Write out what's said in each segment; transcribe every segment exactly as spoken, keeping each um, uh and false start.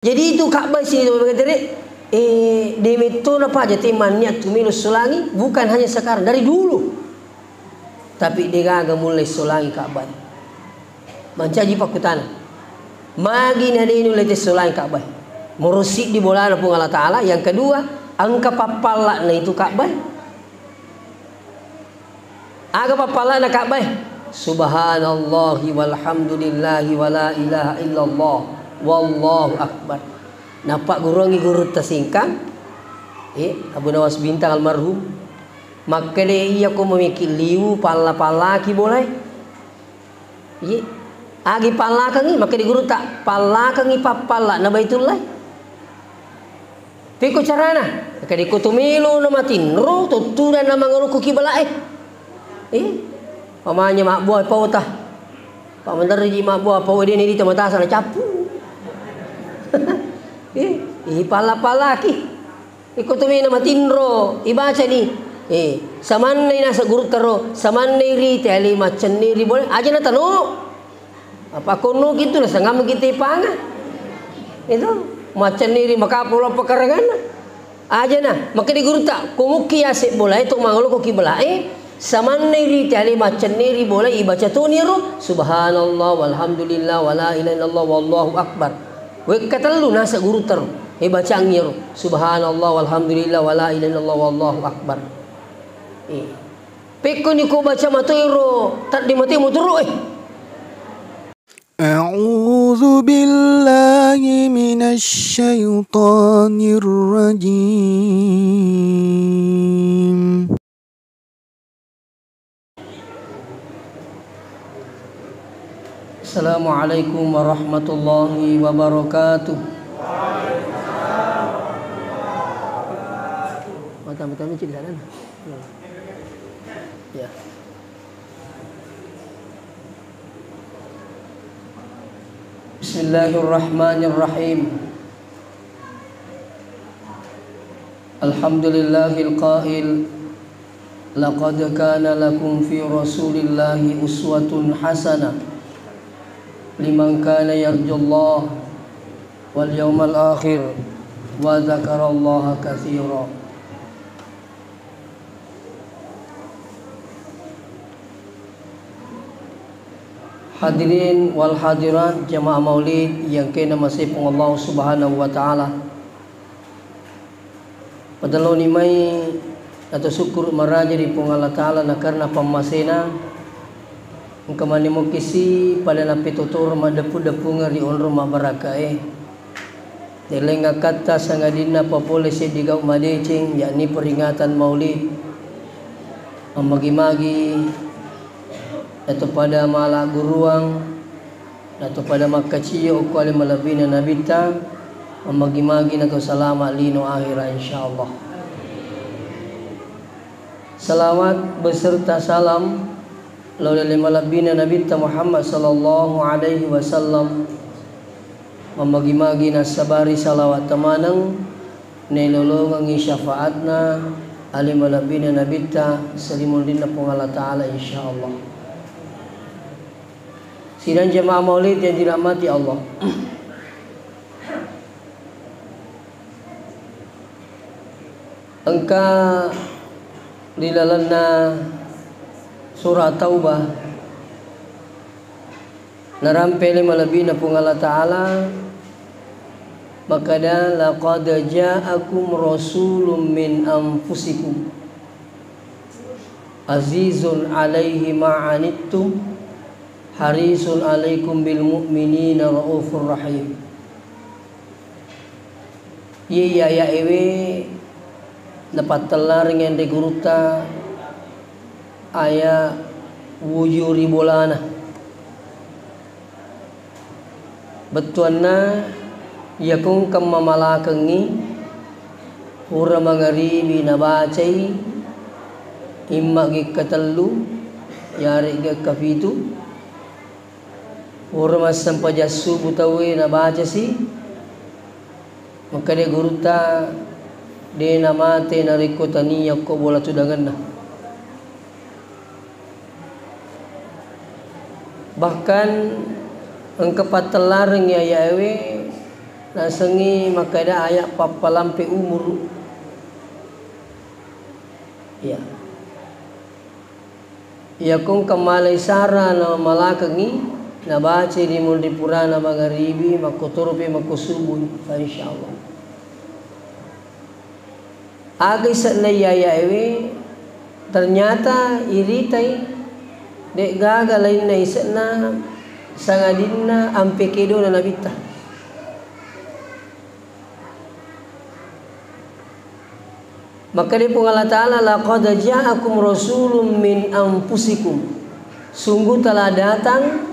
Jadi itu Ka'bah sini, teman-teman, eh, demetto na paja te manniat tumelo solangi, bukan hanya sekarang, dari dulu. Tapi degaga mulai solangi Ka'bah. Mancaji pakkutana. Magi na de nulle te solangi Ka'bah. Morosi di bolana Puang Allah Ta'ala. Yang kedua, engka pappalla'na itu Ka'bah. Aga pappalana Ka'bah? Subhanallahi walhamdulillahi wala ilaha illallah wallahu akbar. Nappagguruangngi gurutta Singkang, eh, Abu Nawas Bintang almarhum. Makkeda iya ko memiki liu palla-pallaki bolae. Iye. Agi pallakengngi, makkeda gurutta, pallakengngi pappalla na Baitullah. Pekko carana? Makkeda ko tumelo na matinro, tuttudan na mangolo ko kiblae. Eh, pamanya mabbuah pauta. Pamenderri ji mabbuah pau de ni di temata sana cappu. Eh, ipalla-pallaki. Iko tumena matinro, ibacani. Eh, samannai nasa gurutta ro, samannai rite ale maccenniri bole. Aja na tano. Apa konno gitu na sangam kita panga. Itu maccenniri makapo lo pakaranganna. Aja na, makkeda gurutta, ko mukki yase bolae to mangolo ko kiblae, samannai rite ale maccenniri bole ibaca toni ro, subhanallah walhamdulillah wala ilaha illallah wallahu akbar. Wekka tellu nasa gurutta ro. Eh, bacangngi ro. Subhanallah walhamdulillah wala ilaha illallah wallahu akbar. Eh. Pekkoni ko baca mato ero tadde mate motoro eh. أعوذ بالله من الشيطان الرجيم. Assalamualaikum warahmatullahi wabarakatuh. Mata-mata micik sana. Ya. Bismillahirrahmanirrahim. Alhamdulillahil qail, laqad kana lakum fi Rasulillahi uswatun hasanah liman kana yarjullaha wal yawmal akhir wa dzakarallaha katsira. Hadirin wal hadirat jamaah maulid yang kena masih Puang Allah Subhanahu wa Ta'ala. Padalloni mai atau syukur maraja ri Puang Allah Ta'ala na karena pammasena engka mani mukkisi pada nappetotoro maddeppu-deppungeng ri onrong mabbarakae. Nelleng akkatta sangadinna papole seddi gau madeceng, yakni peringatan Maulid. Mammagi-magi nato pada mala guruang, nato pada makkaciyo okko ale malebbina Nabitta, mammagi-magi nato salama lino akhira, insyaallah. Salawat beserta salam lao ri ale malebbina Nabitta Muhammad sallallahu alaihi wasallam, mammagi-magi nassabari salawat tamaneng, nailolongengngi syafaatna ale malebbina Nabitta salimunrinna Puang Allah Ta'ala, insyaallah. Sidang jamaah maulid yang dirahmati Allah. Engka ri lalenna surah Taubah, narampe ale malebbina Puang Allah Ta'ala, makkeda, "Laqad ja'akum rasulun min anfusikum azizun alaihi ma anittum harisun alaikum bil mu'minina raufur rahim." Iye, iya, iya, ewe napattellareng enre gurutta aya wuju ri bolana. Bettuanna, iyako engka mamalakengngi, pura mangaribi nabacai, imma gekka tellu, yaregga gekka pitu, Pura massempajang subu tauwe nabacasi, makkeda gurutta, de namate narekko tania ko bola tudangenna. Bahkan engka pattellarengngi ayaewe Nasengngi makkeda ayat pappalampe umuru. Iya. Iyako engka malai sara na malakengngi, nabacai ri munri purana mangaribi, makkotoropi makko subuh, fa insyaallah. Aga ise'na iya ayaewe, ternyata iritai, de'gaga lainna ise'na, sangadinna ampe kedona nabitta. Makkeda Puang Allah Ta'ala, "Laqad ja'akum rasulun min anfusikum." Sungguh telah datang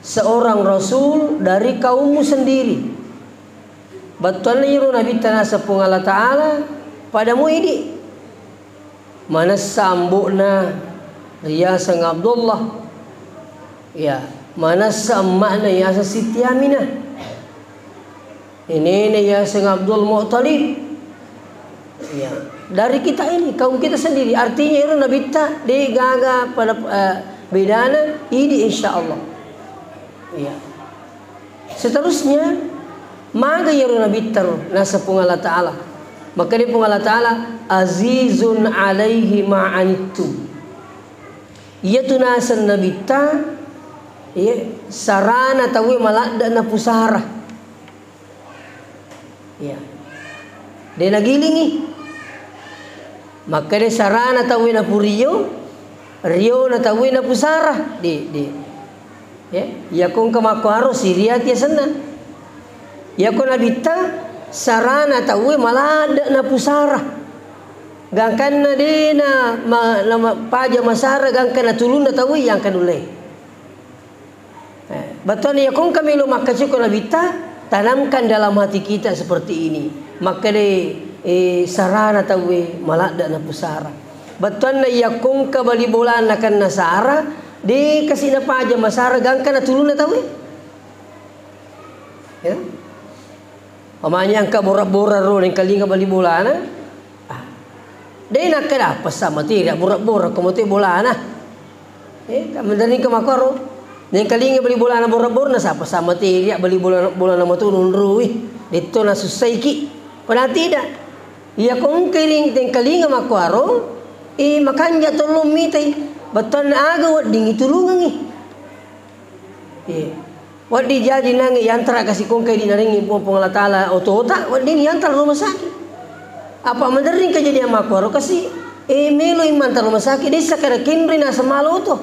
seorang rasul dari kaummu sendiri. Bettuanna iyaro nabitta naseng Puang Allah Ta'ala, pada muidi. Manessa ambo'na riyaseng Abdullah. Ya, manessa emma'na yaseng Siti Aminah. Nenena yaseng Abdul Muttalib. Ya, dari kita ini, kaum kita sendiri. Artinya ero nabitta, de gaga pada, eh, bedana, idi insya Allah. Ya. Seterusnya, maga iyaro nabitta ro, naseng Puang Allah Ta'ala. Makkeda Puang Allah Ta'ala, "Azizun alaihi ma anittum." Iyatu naseng nabitta, iya, sarana tauwe maladde napusara. Iya. De nagilingi. Makkeda sarana tauwe napurio, riona tauwe napusara. Di, di. Ya, iyako engka makkuaro siriati asenna. Iyako nabitta sarana tauwe maladde napusara. Gangkanna de na ma-, na ma-, paja masara gangka natulunna tauwe yangka nulle. Eh, bettuanna iyako engka melo makkaciko nabitta, tanamkan dalam hati kita seperti ini. Makkeda, eh, sarana tauwe maladde napusara. Bettuanna iyako engka bali bolana kan nasara, de kasi napaja masara gangka natulunna tauwe. Ya. Pamanya engka bora-bora ro nengkalinga bali bolana. Ah. De nakkeda pessa materi bora-bora ko mate bolana. Eh, ka mendaring ke makoro. Nengkalinga bali bolana bora-bora na sapa sama teri bali bolana, bolana matu nunrui. Detto na sussaiki. Padahal tidak. Iyako engka ring nengkalinga makkuaro, eh, makanja tolong mitai. Bettuanna aga wedding itulungengi. Iya. Wedding jaji nangnge yantara kasi kongkai di narengngi Puang, Puang Allah Ta'ala otota, wedding yantara rumah sakit. Apa maderring kejadian makkuaro kasi, eh, melo imanta rumah sakit, desa kada kenroi naseng malo oto.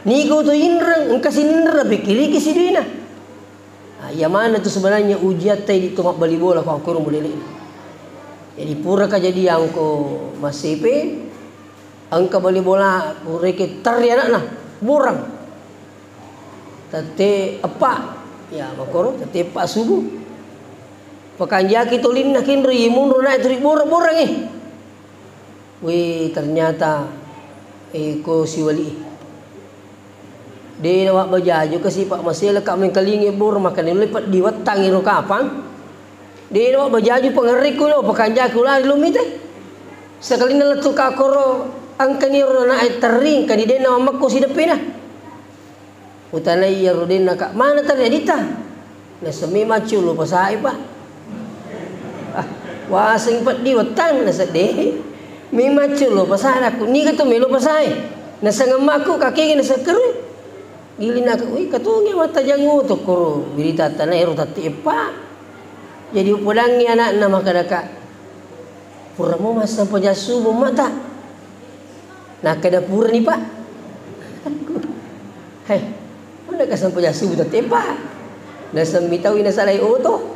Niga oto inreng, engka sininreng, pikiriki siduina. Ah, iya mana tu sebenarnya ujian tai di tu mabbali bola ko angkoro mulele. Jadi pura kejadian ko masepe, engka bali bola, pureke terri anakna, borang. Tette eppa, ya, makoro, tette eppa subuh. Pakanjaki tolinna kenro, iye munro naik turi borang-borang, eh. Wih, ternyata, eh, ko siwali. De na mabbajaju kasi, Pak, masela ka mengkalingi borang, makanya le peddi wettang iro kapang. De na mabbajaju pangerrikku no, pakanjaki ulari lo mite. Sekalinna lettu ka koro, engkani ro naik terri, engkani de na mammekko sideppena. Utanai iyaro denna ka, mana terjadita? Naseng, "Memang macciolo pasae, Pak." Ah, waseng peddi wettang, naseng, "De, memang macciolo pasae." Nakku, "Niga to melo pasae?" Naseng emmakku, "Kakege nasekkerui." Giling nakku, "Wih, katongi wattajang oto koro berita tana ero tatti eppa." Jadi upodangi anakna makkeda ka, "Puramo massempajang subuh mata." Nakkeda, "Purani, Pak." "Hei, mana ka sempajang subuh tette, Pak?" Naseng, "Mitau nasalai oto."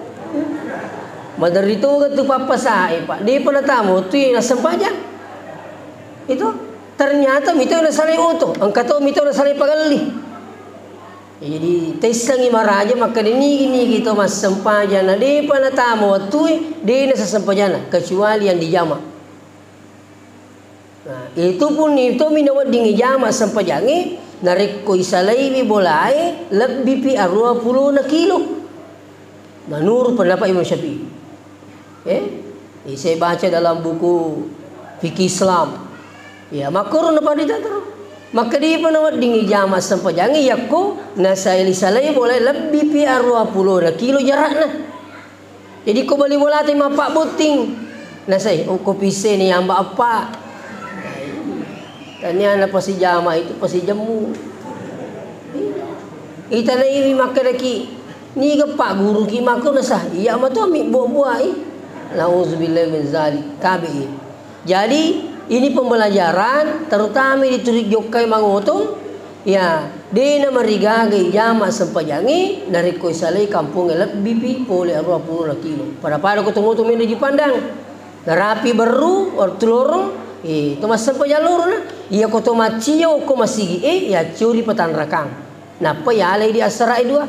Maderri toga tu pappasae, Pak. Depa natama wettui nassempajang. Itu ternyata mitau nasalai oto. Engka to mitau nasalai pagelli. Jadi, taissengngi maraja makkeda nigi-nigi to massempajang na depa natama wettue, de nasassempajanna, kecuali yang dijama. Nah, itu pun itu mina wedding ijama sempajangnge, narekko isalaiwi bolae, lebbipi aruwa pulona kilo. Menurut pendapat Imam Syafi'i. Eh, saya baca dalam buku Fikih Islam. Ya, makkoro naparita terus. Makkeda pa nawedding ijama sempajangnge yakko nasalai-salai bolae lebbipi aruwa pulona kilo jarakna. Jadi ko bali bolata mappabbotting, nasai, oh, ko pisseni amba eppa. Tania na pasijama itu pasijemmu. Itanaiwi makkedaki, niga pagguruki makko nasah, iya matu ami buah-buahi. Nauzubillah min zalik. Tabi'i. Jadi, ini pembelajaran terutama di turi jokkai mangotong, ya, de' namarigaga ijama sempajangnge narekko isalai kampongnge lebbipi pole aruwa pulona kilo. Pada-pada ko tomotong melo Jupandang. Narapi berru, wettu lorong, eh, to massempajang lorona. Iya ko to maccio ko masigi e, ya curi patanrakang. Nappa yalai di assara e dua.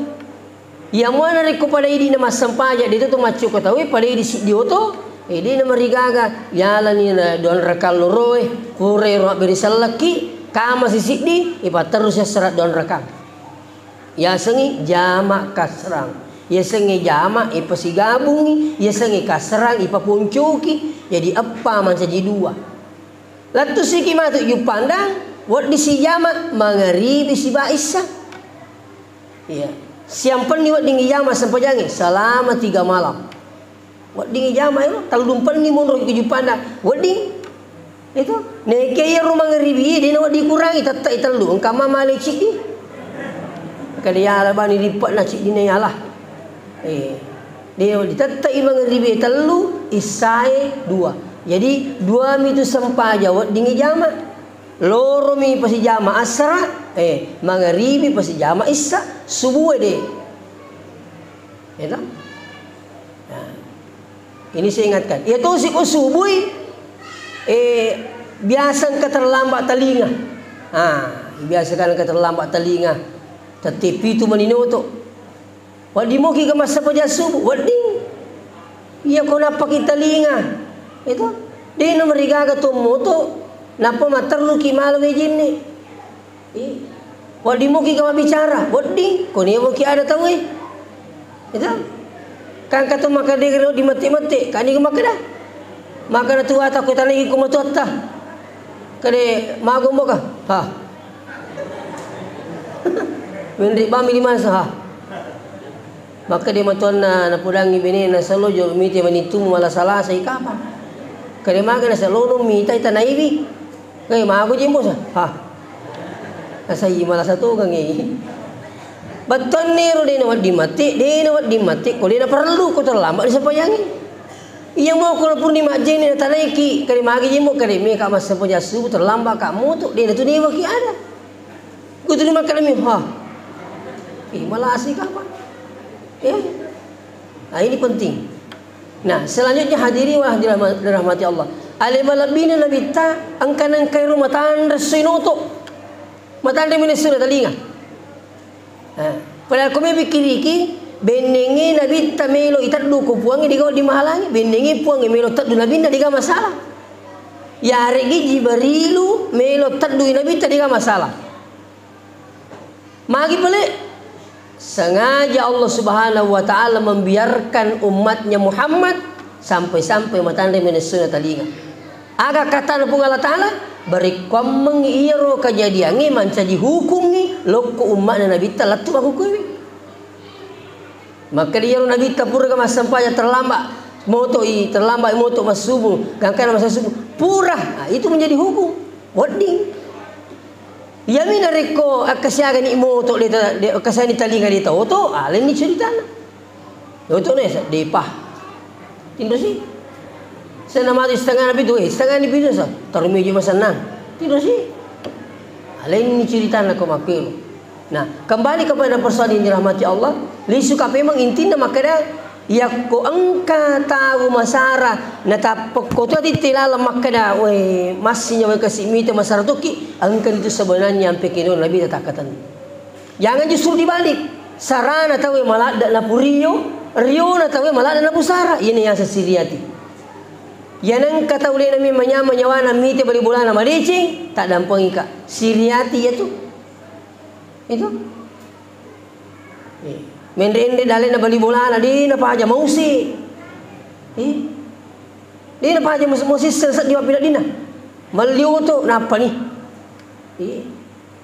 Iya mua narekko pada idi na massempajang, de' to to maccio ko tauwe, pada idi siddi oto, eh, de' namarigaga, yalani na dua rakang loroe, pura ero mabbere sellekki, kama si siddi, ipatterrusi assara dua rakang. Yasengngi jama kasrang, yasengngi jama ipasigabungi, yasengngi kasrang ipaponcoki, jadi eppa mancaji dua. Lettusiki matu Jupandang, wedding sijama mangaribi siba issa. Iya. Siampenni wedding ijama sempajangnge selama tiga malam. Wedding ijama ero, tellumpenni monro ki Jupandang. Wedding. Itu. Nekia iyaro mangaribi, de' nawedding kurangi, tette'i tellu. Engka ma male ciddi. Kali yala bani rippekna ciddi na yala. Eh. De' nawedding, tette'i mangaribi tellu, issae dua. Jadi, dua mitu sempaja wedding ijama. Loromi pasijama assara, eh, mangaribi pasijama issa, subue de'. Ya toh? Nah, ini saya ingatkan. Ya toh, si ko subui, eh, biasa engka terlambat talinga. Ah, biasa kan engka terlambat talinga. Tette pitu mani noto. Wedding moki ga massempajang subuh? Wedding. Iya ko nappaki talinga. Itu. De' namarigaga to moto. Nappa matterruki mala wejinni. Ih. Wedding moki ga mabbicara? Wedding. Ko nia moki ada tauwe. Itu. Kan kata makkeda wedding mette-mette. Kani makkeda. Makkeda tuata ko tanai ko matuatta. Kade magomboka. Ha. Menri bami lima saha. Makkeda matuanna napodangngi benena, "Salojo mite manittumu malasa-lasa i kapang." Kade maga nasalono mita itanaiwi. Kae mago jembo sa. Ha. Nasai malasa togangngi. Bettuanni ro de' nawedding matti, de' nawedding matti, ko de' naparellu ko terlambat disempajangngi. Iya mo ko purni majjeni natanaiki, kade magi jembo, kade meka massempajang subuh terlambat ka moto, de' natu newaki ada. Kutuni makkadami, ha. Eh, malasi kapang. Ya. Nah, ini penting. Nah, selanjutnya hadirin wa hadirat dirahmati Allah. Ale malebbina Nabitta, engka nengkai ro matanre sinoto. Matanre mene sura talinga. Nah, pada ko me pikiriki, bennengnge Nabitta melo iteddu ko Puangnge, dega wedding mahalangi. Bennengnge Puangnge melo teddu Nabinna, dega masalah. Yareggi Jibarilu melo teddui Nabitta, dega masalah. Magi pale? Sengaja Allah Subhanahu wa Ta'ala membiarkan umatnya Muhammad sampai-sampai matanre menessuna talinga. Aga katana Puang Allah Ta'ala? Barekkuammeng iyaro kejadiangnge mancaji hukungngi lokko umma'na Nabitta lettu makkukuiwi. Makkeda iyaro Nabitta puraga massempajang terlambat moto'i, terlambat moto massubung, gangkana massubung. Pura, ah, itu menjadi hukum. Wedding. Iyami narekko akkasiagani moto de ta-, de-, akkasiagani talinga de taoto, alenni ceritana. Oto ne sa-, depa. Tinrosi. Senna matu setengah napi tu, eh, setengah ni pitu sa. Tarumi je masennang. Tinrosi. Alenni ceritana ko makkero. Nah, kembali kepada persoalan yang dirahmati Allah, lisu ka memang intinna makkeda, yakko engka tau masara, natappekko tu titti laleng makkeda, "Weh, massi nyawa kasi mita masara tokki," engka itu sebenarnya ampe kino Nabi tatakkaten. Jangan justru dibalik. Sarana tauwe maladde napurio, riona tauwe maladde napusara. Ini yang sesiriati. Yanengka tau lena memang nyameng nyawana mite bali bolana madeceng, taddampengika. Siriati ya tu. Itu. Eh, menre-enre dalena bali bolana, de napaja mausi. Eh. De napaja mus-, musisseng seddi mappineddinna. Melli oto, nappani. Eh.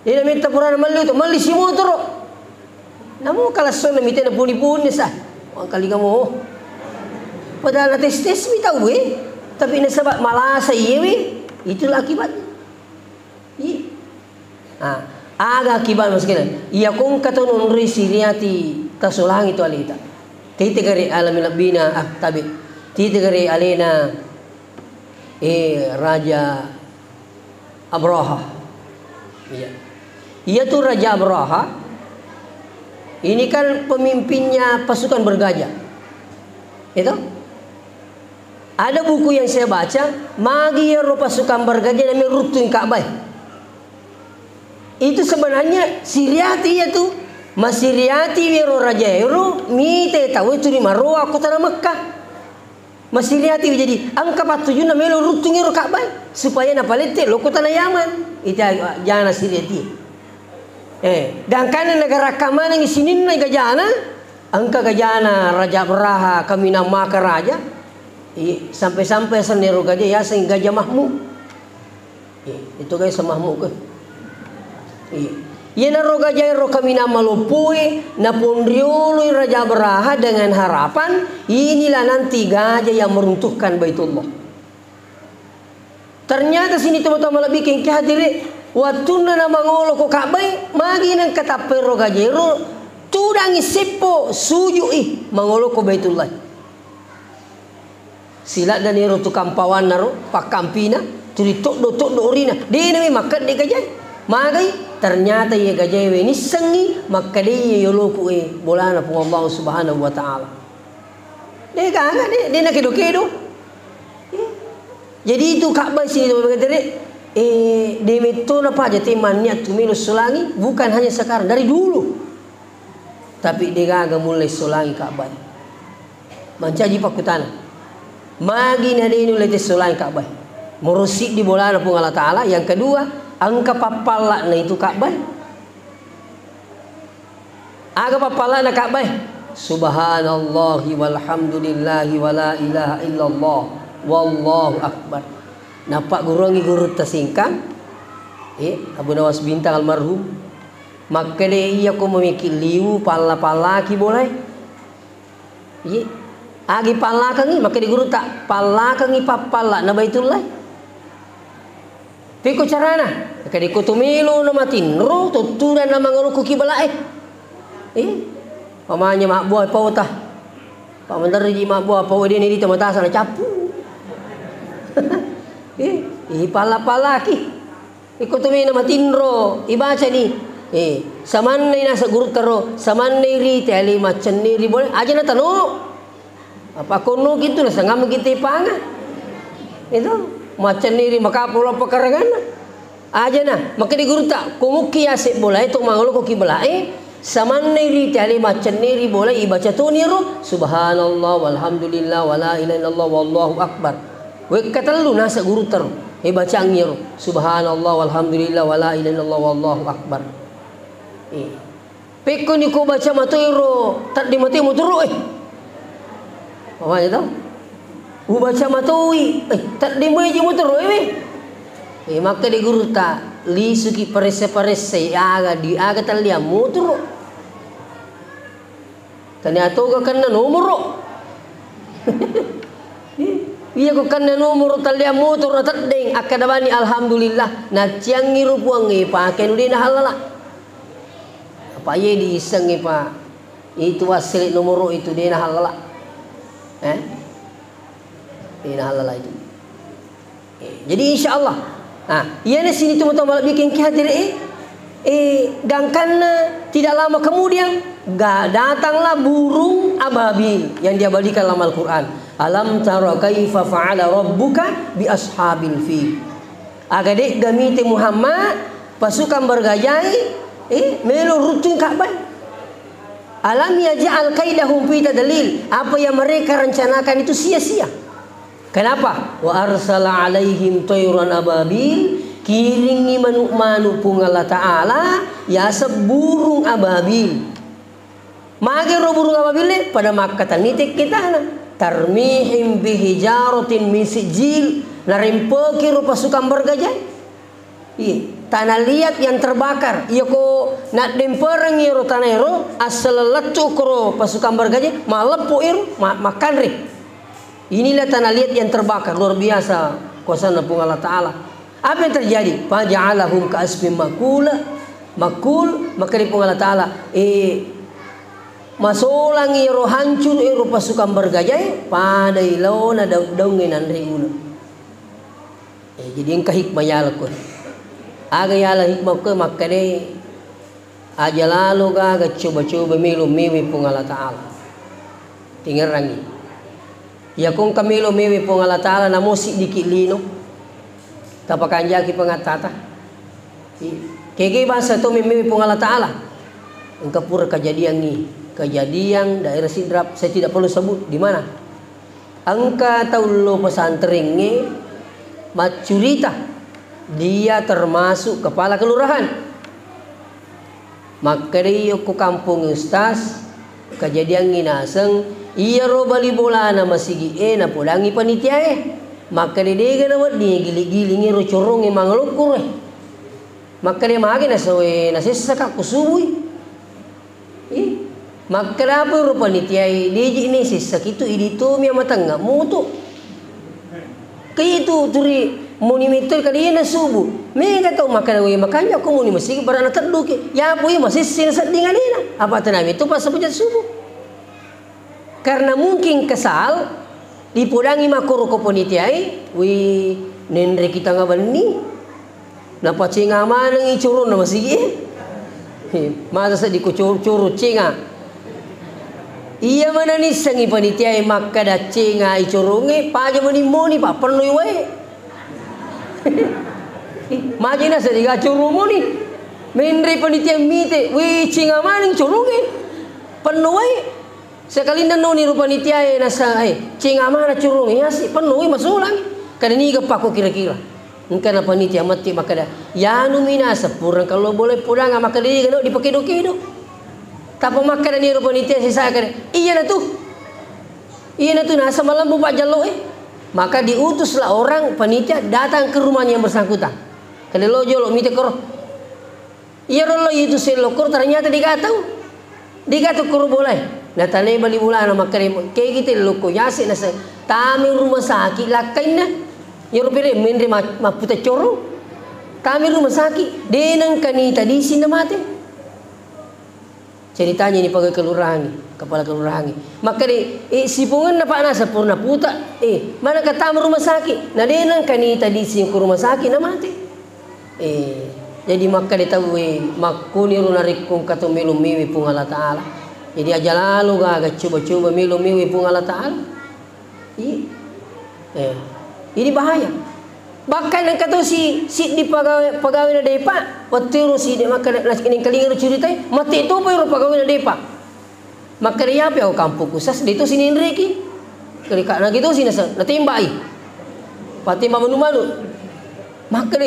De nametta purana melli oto, melli simotoro. Namo kalassonna mite napuni-puni sa. Wangkalinga mo. Padahal nates-tes mi tau e, tapi nasaba malasa iye we, itulah akibatnya. Iya. Ah, aga akibat maksudnya? Iya kongka to nonroi siriati tasolangi to aleta. Tite gare alami lebbina, ah, tabe. Tite gare alena, eh, Raja Abraha. Iya. Iya tu Raja Abraha. Ini kan pemimpinnya pasukan bergajah. Itu? Ada buku yang saya baca, magi ero pasukan bergajah namanya ruttung Ka'bah. Itu sebenarnya siriati iya tu. Masiriati ero raja ero, mite tau turi maroa ko tanah Mekkah. Masiriati, jadi engka pattujunna melo ruttung ero Ka'bah supaya napalette loko tanah Yaman. Ita jana siriati. Eh, gangkanna nagara kammanengi sininna gajana, engka gajana Raja Abraha kaminang maka raja. I, sampai-sampai senna ero gajah yaseng Gajah Mahmud. Iya, itu guys, semahmu ke. Iya. Iyanaro gajaero kaminang maloppoe, naponrioloi Raja Abraha dengan harapan inilah nanti gajah yang meruntuhkan Baitullah. Ternyata sini teman-teman lebih kengki hadiri, wattunna namangolo ko Ka'bah, magi nang katappero gajaero, tudangi seppo, sujui mangolo ko Baitullah. Siladdaniro tukang pawanna ro, pakkampina, tuli toddo-toddo orina. Dena mi makkedde gajae. Magai, ternyata iya gajae we nissengi, makkeda iya yoloku e bolana Puang Allah Subhanahu wa Ta'ala. De gaga, de, de nakedo-kedo. Jadi itu Ka'bah sini, teman-teman, eh, de metto na paja te manniat tu melo solangi, bukan hanya sekarang, dari dulu. Tapi degaga mulle solangi Ka'bah. Mancaji pakkutana. Magi na de nulle te solangi Ka'bah. Moro siddi bolana Puang Allah Ta'ala. Yang kedua, engka pappalla'na itu Ka'bah. Aga pappalla'na Ka'bah? Subhanallahi walhamdulillahi wala ilaha illallah wallahu akbar. Nappagguruangngi gurutta Singkang, eh, Abu Nawas Bintang almarhum. Makkeda, iya ko memiki liwu, palla-pallaki bolae. Iya. Agi pallakengi, makkeda gurutta, pallakengi pappalla na Baitullah. Pekko carana? Makkeda ko to melo na matinro, totturang na mangaloko kiblae. Eh, pamanya mabbua paota. Pamenderji mabbua pao de nirita matasa na cappu. Eh, ipalla-pallaki. Iko tu mena matinro, ibacani. Eh, samannai nasa gurutta ro, samannai rite ale maccenni ri bole, aja na tano. Apa konno gitu na sangam kita panga. Itu maccenni ri makapo lo pekaranganna. Aja na, makkeda gurutta, ko mukki yase bolae to mangolo ko kiblae, samannai rite ale maccenni ri bolae ibaca toni ro, subhanallah walhamdulillah wala ilaha illallah wallahu akbar. Wekka tellu nasa gurutta ro, ibacangi ro, subhanallah walhamdulillah wala ilaha illallah wallahu akbar. Eh. Pekkoni ko baca matoi ro, tadde matoi motoro e. Pamanya to? Ubaca matoi, eh, tadde mai je motoro e we. Eh, makkeda gurutta, lisuki paresse-paresse, aga di aga talliang motoro. Tania toga kenna nomoro. Iya ko kenna nomoro talliang motoro teddeng, akkeda bani alhamdulillah, nacciangi ro Puangnge pake nu de nahallala. Apa iye diissengngi, Pak? Itu wassele nomoro itu de nahallala. Eh? De nahallala itu. Eh, jadi insya Allah. Nah, iyana sini tu mutama lebbi kengki hadiri, eh, eh, gangkanna tidak lama kemudian, ga-, datanglah burung ababil yang diabadikan dalam Al-Quran. Alam tara kaifa fa'ala rabbuka bi ashabil fil. Aga de'ga mite Muhammad, pasukan bergajai, eh, melo ruttung Ka'bah. Alam yaj'al kaidahum fi tadlil. Apa yang mereka rencanakan itu sia-sia. Kenapa? Wa arsala alaihim tayran ababil, kiringi manu-manu Puang Allah Ta'ala, yaseng burung ababil. Magi ro burung ababil e, pada makkatenni tekke tana. Tarmihim bihijaratin min sijil, narempeki ro pasukan bergajai. Iya, tanah liat yang terbakar. Iya ko naddemperengngi ro tanah ero, assalellettu koro pasukan bergajai, maleppo ero, ma-, makkanre. Inilah tanah liat yang terbakar, luar biasa kuasana Puang Allah Ta'ala. Apa yang terjadi? Faja'alahum ka'asfin makula, makul, maka di Puang Allah Ta'ala, eh, masolang iyaro hancur ero pasukan bergajae, pada ilona daung-daungnge nanre ula. Eh, jadi engka hikmah yala ko. Aga yala hikmah ko makkeda, aja lalo gaga coba-coba melo mewe Puang Allah Ta'ala. Tingerangi. Iya ko engka melo mewe Puang Allah Ta'ala namo siddiki lino. Tapakanjaki pangattata. I-, kege bangsa to memewe Puang Allah Ta'ala. Engka pura kejadian ni, kejadian daerah Sidrap, saya tidak perlu sebut di mana. Engka tau lo pesantrengnge maccurita, dia termasuk kepala kelurahan. Makkedai okko kampong ustaz, kejadiangngi naseng, iyaro bali bolana masigi'e napodangi panitiae. Makkeda dega nawedding gili-gilingi ro corongnge mangalokko roe. Makkeda magi nasawe nasessaka ko subui. Ih, makkeda apa ro panitiae, deji ni sessaki tu idi tomi amatengnga mutu. Ke itu turi muni metto kaliana subuh. Mega tau makkeda, "Weh, makanya aku muni masigi barana tedduki." Ya apa iya masessi na sedding alena. Apa tenami tu pas pujat subuh. Karena mungkin kesal, dipodangi makkoro ko panitiae, "Wih, nenre kita ngabenni." Napacenga maneng i corona masigi. He, masa seddi ko cor-, coro cenga. Iya mana nissengi panitiae makkeda cenga i corongnge, paja mani moni, pa pennoi wae. Maja nasa diga coro moni. Menre panitia mite, "Wih, cenga maneng corongnge. Penno wae." Sekalinna noni ro panitiae nasa, eh, cenga mana corongnge, yasi, penno wae masolang. Kada niga pako kira-kira. Engka na panitia matti makkeda, "Yanu minasa purang kalau boleh podanga makkeda niga no dipakedo-kedo." Tapa makkeda ni ro panitia sisa kada, "Iya na tu. Iya na tu nasa malembu Pak Jallo eh." Maka diutuslah orang panitia datang ke rumahnya yang bersangkutan. Kada lo jolo mite koro. Iyaro lo itu sello koro ternyata degatau. Degatau koro bolae. Natanai bali bolana makkeda, "Kegi tello ko yase nasa tami rumah sakit lakkainna." Iyaro pere menre ma-, mapputa corong. Tami rumah sakit, deneng kanita disi na mate. Ceritanya ini pegawai kelurahan, kepala kelurahan. Makkeda, eh, sipungenna Pak nasa purna puta, eh, mana katama rumah sakit? Na deneng kanita disi ko rumah sakit na mate. Eh, jadi makkeda tauwe, makkoniro narekko engka to melo mewe Puang Allah Ta'ala. Jadi aja lalo gaga coba-coba melo mewe Puang Allah Ta'ala. Iya. Eh, ini bahaya. Bahkan engka to si, siddi pegawai, pegawai na depa, wettu ero siddi makkeda, na, nengkalinga ro curitai, mate topa ero pegawai na depa. Makkeda, "Yapi au kampokku sas, de to sinenreki." Kede ka, nagi to sinasa, natembai. Patembak manu-manu. Makkeda,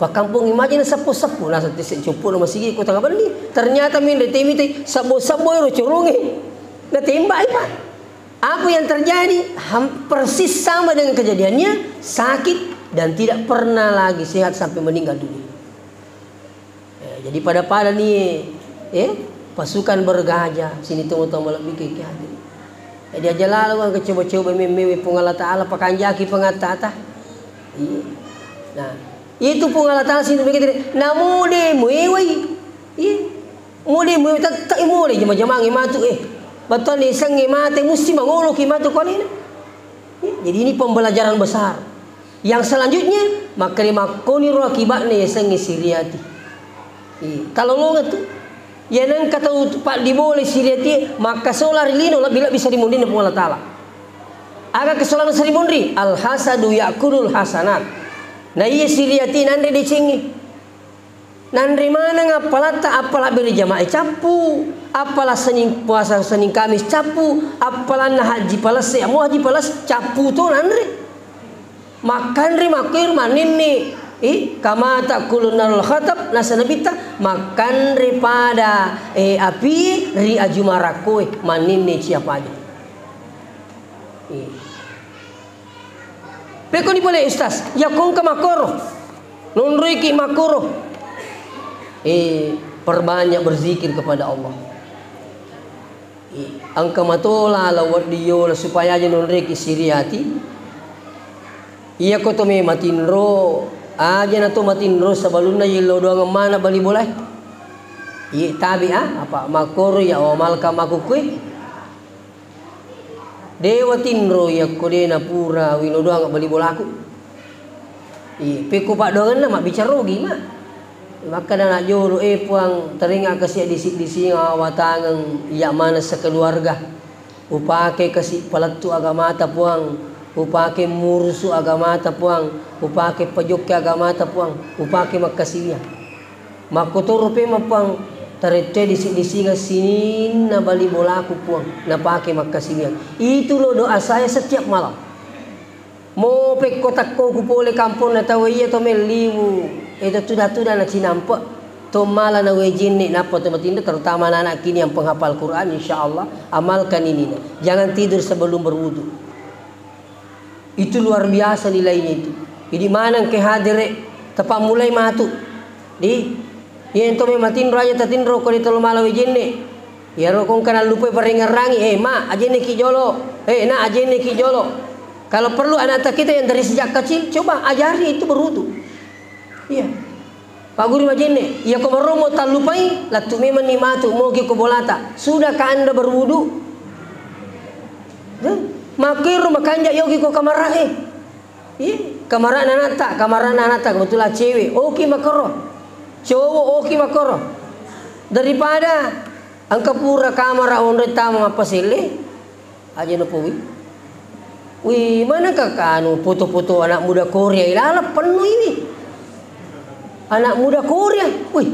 pakkampongi maja na seppo-seppo, nasa tese coppo na masigi ko tanga benni. Ternyata menre temi te, sabbo-sabbo ero corongnge. Natembai, Pak. Apa yang terjadi? Ham-, persis sama dengan kejadiannya, sakit dan tidak pernah lagi sehat sampai meninggal dunia. Eh, jadi pada-pada ni, eh, pasukan bergajah, sini tongeng-tongeng malebbi ke, ke hati. Jadi aja lalo engka coba-coba memmewe Puang Allah Ta'ala, pakanjaki pangattata. Iya. Nah, itu Puang Allah Ta'ala sini begitu. Namode muewai. Iya. Mode muewai, tak, tak mode jama-jamange matu, eh. Batang ni sengi mate, musti mangoloki matu ko alena. Iya. Jadi ini pembelajaran besar. Yang selanjutnya, makkeda makkoniro akiba'na yasengnge siriati. Iya, talolongeng tu. Iya nengka tau paddi bole siriati, makkasola ri lino lebbi-lebbi sarimunrinna Puang Allah Ta'ala. Aga kasolana sarimunri? Al-hasadu ya'kulul hasanat. Na iya siriati nanre decengnge. Nanre maneng appalatta, appala bere jamaah cappu, appala Senin puasa Senin Kamis cappu, appalanna haji palesse, amo haji palesse cappu to nanre. Makkanre makkuiro manenne, eh, kama ta'kulun narul hatab, nasa Nabitta, makkanre pada, eh, api ri aju marakkoe, manenne cia paja. Eh. Pekkoni pole, Ustaz, yakko engka makkoro, nonroiki makkoro, eh, perbanyak berzikir kepada Allah. Engka matola la wedding yola supaya aja nonreki siriati. Iyako to me matinro, aja na to matinro sebelumna yello doang mana bali bolae. Iye tabi a, apa makkoro ya wamalka makukkue. Dewa tinro yakko de na pura wino doang bali bolaku. Iye, pekko paddoangenna mabbicara ogi ma. Makkeda anak jolo, eh Puang, teringa kasi disi-disinga watangeng iya maneng sekeluarga. Upake kasi palettu agamata Puang, upake murusu agamata Puang, upake pajokke agamata Puang, upake makkasiwiang. Makkotoro pe mappang tarette disi-disinga sininna bali bolaku Puang, napake makkasiwiang. Itu lo doa saya setiap malam. Mo pekko takkoku pole kamponna tau iya to melliwu, eto tuda-tuda na cinampe, to mala na wejenne nappa to matinro, terutama anak-anak kini yang penghafal Quran, insya Allah amalkan ini. Jangan tidur sebelum berwudu. Itu luar biasa nilainya itu. Jadi maneng ke hadere, tepammulai matu. Di, iya ento memang tinro aja tatinro ko di tolo mala wejenne. Iyaro ko engka nallupai parengngerangi, eh ma, ajenneki jolo, eh na, ajenneki jolo. Kalau perlu anak kita yang dari sejak kecil, coba ajari itu berwudu. Iya. Pagguru majenne, iya ko maromo tallupai, lattu memanni matu, moki ko bolata. Sudahkah Anda berwudu? Hah? Makkero makanja yogi ko kamarae. Iya, kamarana anatta, kamarana anatta kebetulan cewek. Oki makero. Cowok oki makero. Daripada engka pura kamara onroi tama mappaselle, aja napowi. Wih, mana kakak anu foto-foto anak muda Korea ilalang penuh ini. Anak muda Korea, wih.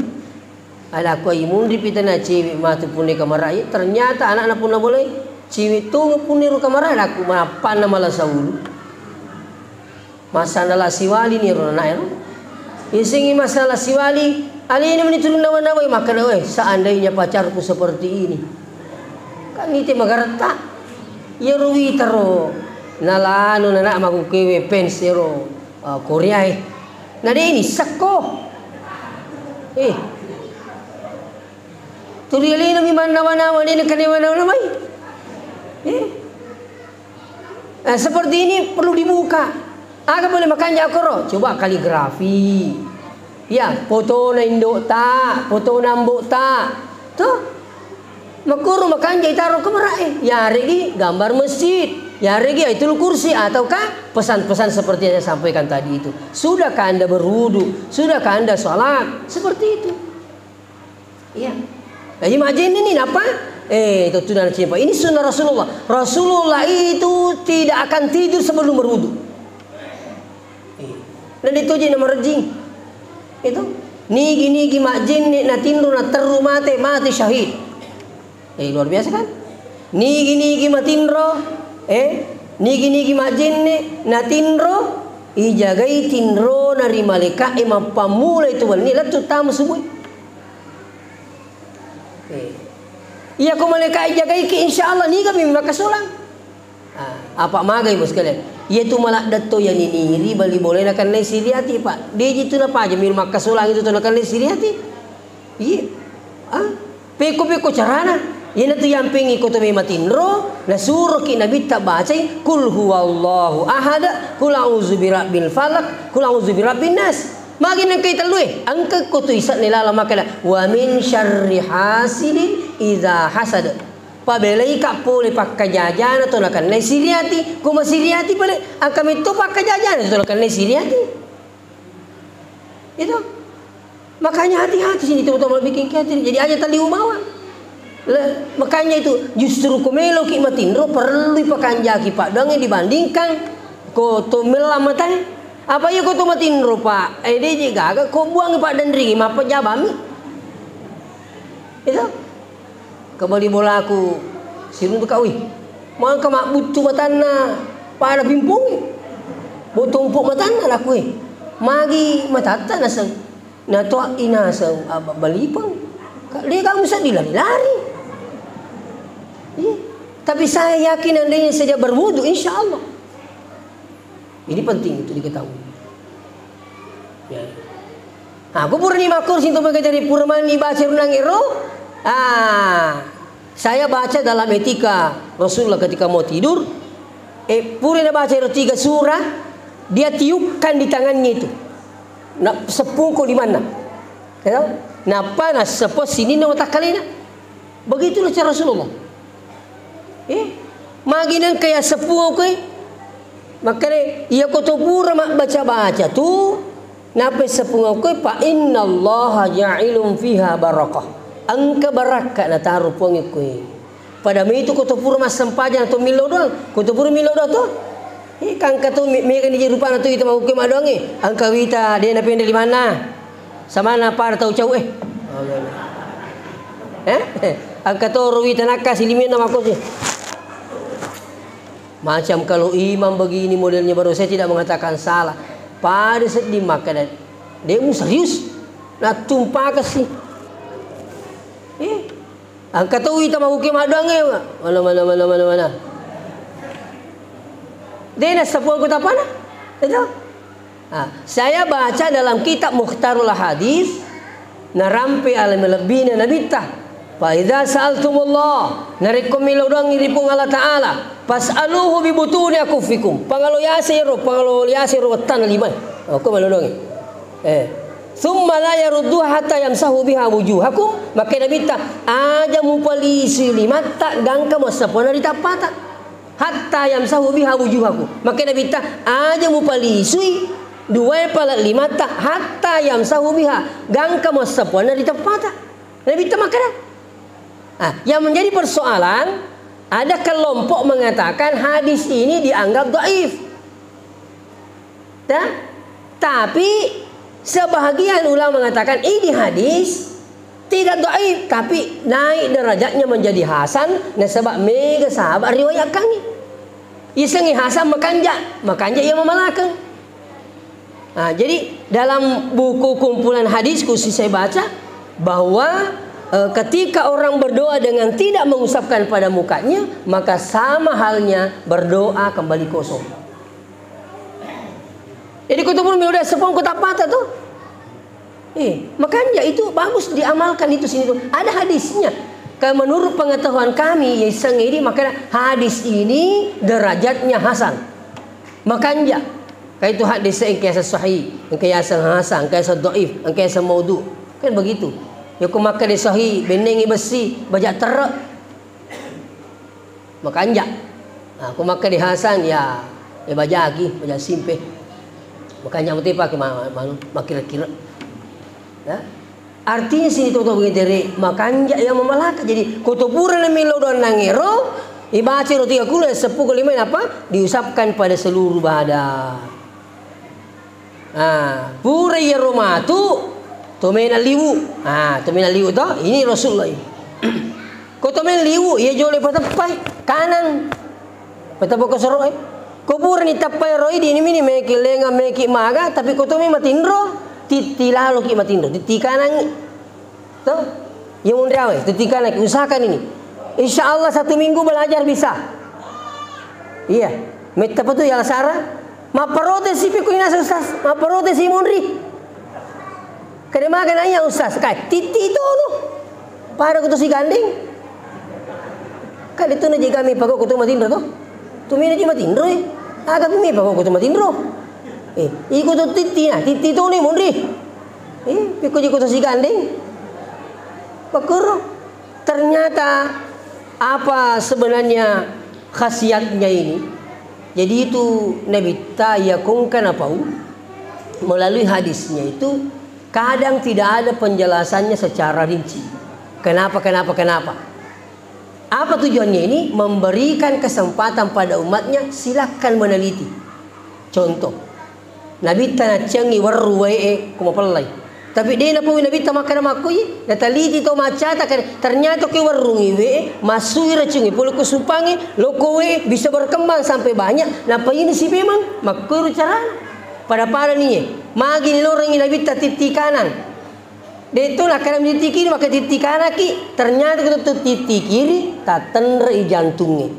Ada aku ai munri pitana cewek matu punne kamara. Iya, ternyata anakna punna bolai cewek tu punne ro kamara, ada aku manappanna mala saulu. Masalah siwali ni ro anak ero. Isingi masalah siwali, alena meni turun nawa-nawa, makkeda, "Weh, seandainya pacarku seperti ini." Kan ite magaretta. Iyaro witaro nalano nana makukewe fans ero, uh, Korea e. Na de ni sekko. Eh. Turi alena mi mannawa-nawa, de na kanewa-nawa mai. Eh. Eh, seperti ini perlu dibuka. Aga pole makanja koro? Coba kaligrafi. Ya, fotona indo'ta, fotona ambo'ta. Tuh. Makkoro makanja itaro ke marae. Yaregi gambar masjid, yaregi Ayatul Kursi ataukah pesan-pesan seperti yang saya sampaikan tadi itu. Sudahkah Anda berwudu? Sudahkah Anda sholat? Seperti itu. Iya. Jadi majenne ni napa? Eh, itu tuh dan siapa? Ini sunnah Rasulullah. Rasulullah itu tidak akan tidur sebelum berwudu. Eh. Dan itu aja nomor jing. Itu nigi-nigi majenne na tinro na terru mate, mate syahid. Eh, luar biasa kan? Nigi-nigi matinro, eh, nigi-nigi majenne na tinro, ijagai tinrona ri malaika'e mappammula itu wenni lettu tama subui. Eh. Iya ko malaika'e jagaiki, insya Allah niga mi makkasolang. Ah, apa magai bos kalian? Iya tu maladde to ya niniri bali boleh nakennai siriati, Pak. Deji tu napaja mi makkasolang itu to nakennai siriati. Iya. Ah, pekko-pekko carana. Iyanatu yampeng iko to mematinro, nasuroki nabitta bacai, "Qul huwallahu ahad, qul a'udzu birabbil falaq, qul a'udzu birabbin nas." Magi nengkai tellue, engka ko tu isa'ne lala makkeda, "Wa min syarri hasidin idza hasad." Pabelaika pole pakkajajana to nakennai siriati, ko masiriati pale, engka metto pakkajajana to nakennai siriati. Itu. Makanya hati-hati sini teman-teman bikin catering. Jadi aja taliu bawang. Le, makanya itu justru ko meloki matinro perlu pakanjaki paddoangnge dibandingkan ko to mella matae. Apa iya ko to matinro, Pak? Eh, deje gaga ko buang paddenringi mappajabami. Itu. Kebali bolaku siruntu ka, wih. Mangka mabbuttu matanna pada pimpongnge. Botompo matanna laku, eh. Magi matatta naseng. Natoa'i naseng, ah, ba-, balipeng. Ka-, de kamu seddi lari-lari. Iya. Tapi saya yakin andainya saja berwudu, insya Allah. Ini penting untuk diketahui. Ya. Ah, ko purani makkursi tu maka jadi pura mani baca runang ero. Ah. Saya baca dalam etika Rasulullah ketika mau tidur, eh, pura nabaca ero tiga surah, dia tiupkan di tangannya itu. Na seppuko limanna. Ya, nappa nassepo sininna watakkalena. Begitulah cara Rasulullah. Eh, magi nengka ya seppuko, eh. Makanya, iya ko to pura mabbaca-baca tu, nappa seppuko, eh, fa innallaha ja'ilun fiha barakah. Engka barakka nataro Puang ko e. Pada mitu ko to pura massempajang to millau doang, ko to pura millau doang to. Eh, kangka to me-, mega ni rupana to ita mahukke maddoangnge. Engka wita de napende limanna. Samana pada tau cau, eh. Eh? Engka to ro wita nakka silimenna makosi. Macam kalau imam begini modelnya baru saya tidak mengatakan salah. Pada sedih makkeda. Demu serius. Natumpakasi. Eh? Engka to wita mahukke maddoangnge, mana, mana, mana, mana, mana. De nassepuang ko tapana. Itu. Ah, saya baca dalam kitab Mukhtarul Hadis, narampe ale malebbina Nabitta. Fa idza sa'altumullah, narekko millau doangngi ri Puang Allah Ta'ala, fas'aluhu bi butuni akuffikum. Pangalo yase ro, pangalo yase ro wettanna lima. Oh, ko millau doangngi. Eh. Tsumma la yarudduha hatta yamsahu biha wujuhakum. Makkeda Nabitta, aja mupalisui limatta gangka muassapuanna ri tappata. Hatta yamsahu biha wujuhakum. Makkeda Nabitta, aja mupalisui duwae pala limatta hatta yamsahu biha gangka muassapuanna ri tappata. Nabitta makkeda. Ah, yang menjadi persoalan, ada kelompok mengatakan hadis ini dianggap dhaif. Ya? Tapi sebahagian ulama mengatakan ini hadis tidak dhaif, tapi naik derajatnya menjadi hasan, nasaba mega sahabat riwayatkangngi. Isengngi hasan makanja, makanja iya mamalakeng. Nah, jadi dalam buku kumpulan hadis khusus saya baca bahwa, eh, ketika orang berdoa dengan tidak mengusapkan pada mukanya, maka sama halnya berdoa kembali kosong. Jadi ko to pura millau doang seppuang ko tappata to. Eh, makanja itu bagus diamalkan itu sini tu. Ada hadisnya. Kayak menurut pengetahuan kami, ya iseng ini, makanya hadis ini derajatnya hasan. Makanja. Kayak itu hadis engka yaseng sahih, engka yaseng hasan, engka yaseng dhaif, engka yaseng maudhu. Kan begitu. Ya ko makkeda sahih, bennengngi bessi, baja terre. Makanja. Nah, ko makkeda hasan, ya, ya bajaki, baja simpe. Makanja mate pake ma-, ma-, makkira-kira. Ya. Artinya sini toto bengedere, makanja ya mamalaka. Jadi, ko to pura na millau doang nangero, ibaca ro tiga kulo, seppuko lima apa? Diusapkan pada seluruh badan. Ah, pura iyaro matu, to mena liwu. Ah, to mena liwu to, ini Rasulullah ini. Ko to mena liwu, iya jolo pateppai, kanang. Pateppa ko soroe. Ko purani tappai roi, dini mini meki lenga, meki maga, tapi ko to me matinro, titti laloki matinro, titti kanangi. Toh? Iya monri awe, tetikanaki, usahakan ini. Insya Allah satu minggu belajar bisa. Iya. Metta pa tu ya Sara. Mapparotesi pi ko inasa Ustaz. Mapparotesi monri. Kade maga nanya Ustaz. Kai, titti tonu. Pada ko to sigandeng. Kade tu na jega mi pako ko to matinro to. Tu mina ji matinro, eh. Aga mi pako ko to matinro. Eh, iko to titti na, titti tonu monri. Eh, pikko ji ko to sigandeng. Makkuro. Ternyata apa sebenarnya khasiatnya ini? Jadi itu Nabitta iya kongka napau melalui hadisnya itu kadang tidak ada penjelasannya secara rinci. Kenapa, kenapa, kenapa? Apa tujuannya ini? Memberikan kesempatan pada umatnya, silakan meneliti. Contoh, Nabitta nacciangngi werru wae'e ko mapellai. Tapi de napau Nabitta makkeda makkoi, nataliti to maccata, kan ternyata ko werrungngi wae'e, massui racungnge, pole ko supangnge, lokko wae'e, bisa berkembang sampai banyak, napainung si memang, makkoi ro carana. Pada-pada nie, magi nilorengngi Nabitta titti kanang. De'to nakkeda titti kiri, maka titti kanaki, ternyata ko titti kiri, tattenrei jantungnge.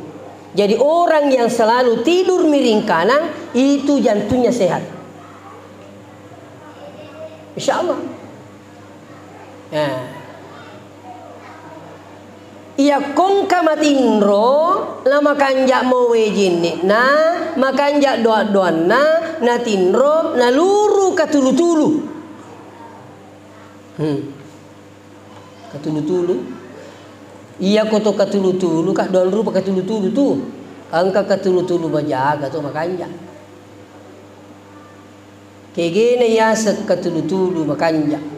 Jadi orang yang selalu tidur miring kanan, itu jantungnya sehat. Insya Allah. Ya. Iyakkongka matinro, la makanja' mowe jinni'na, makanja' doa-doanna, natinro, naluru katulu-tulu. Hmm. Katulu-tulu. Iyako to katulu-tulu, ka doang rupa katulu-tulu tu. Engka katulu-tulu majaga to makanja'. Kegena yaseng katulu-tulu makanja'.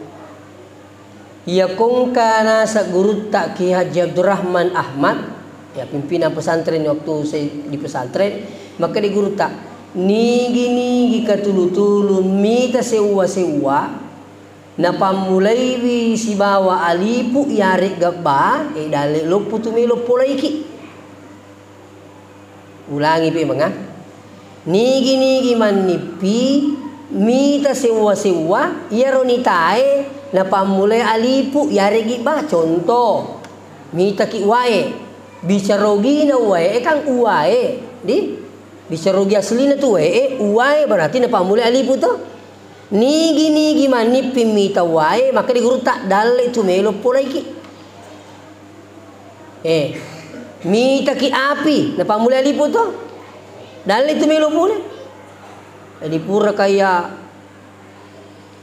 Iya kongka naseng gurutta Kiai Haji Abdurrahman Ahmad, ya, pimpinan pesantren waktu saya di pesantren, makkeda gurutta, nigi-nigi katulu-tulu mita sewwa-sewwa, napammulaiwi sibawa alipu yaregga ba, e, dalle loppo tu melo polaiki. Ulangi pemeng, ah. Nigi-nigi mannippi mita sewwa-sewwa, iyaro nitae napammulai alipu, yaregi ba. Contoh, mitaki wae, bicarogina wae, e kan uwae, di? Bicarogi aslina tu wae, e, uwae berarti napammulai alipu to. Nigi-nigi mannippi mita wae, maka di gurutta dalle tu melo polaiki. Eh, mitaki api, napammulai alipu to? Dalle tu melo pole. Jadi pura kaya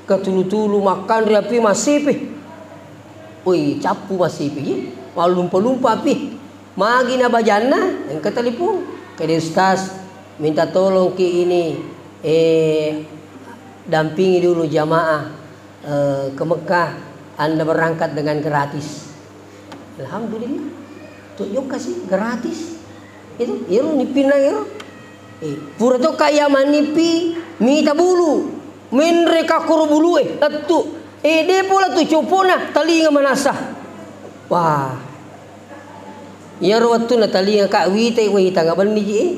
katulu-tulu makkanre api massipi. Oi, cappu massipi, ye. Mallumpa-lumpa api. Magi na bajanna, engka telepon. Kede Ustaz, minta tolong ki ini, eh, dampingi dulu jamaah eh, ke Mekah, Anda berangkat dengan gratis. Alhamdulillah. Tu jokka sih, gratis. Itu, iro nippinna iro. Eh, pura to kaya manippi, mita bulu. Menre kakkoro bulu, eh, lettu. Eh, de pola tu copona, talinga manasa. Wah. Iyaro wettunna talinga ka wita, wita ngabenni ji, eh.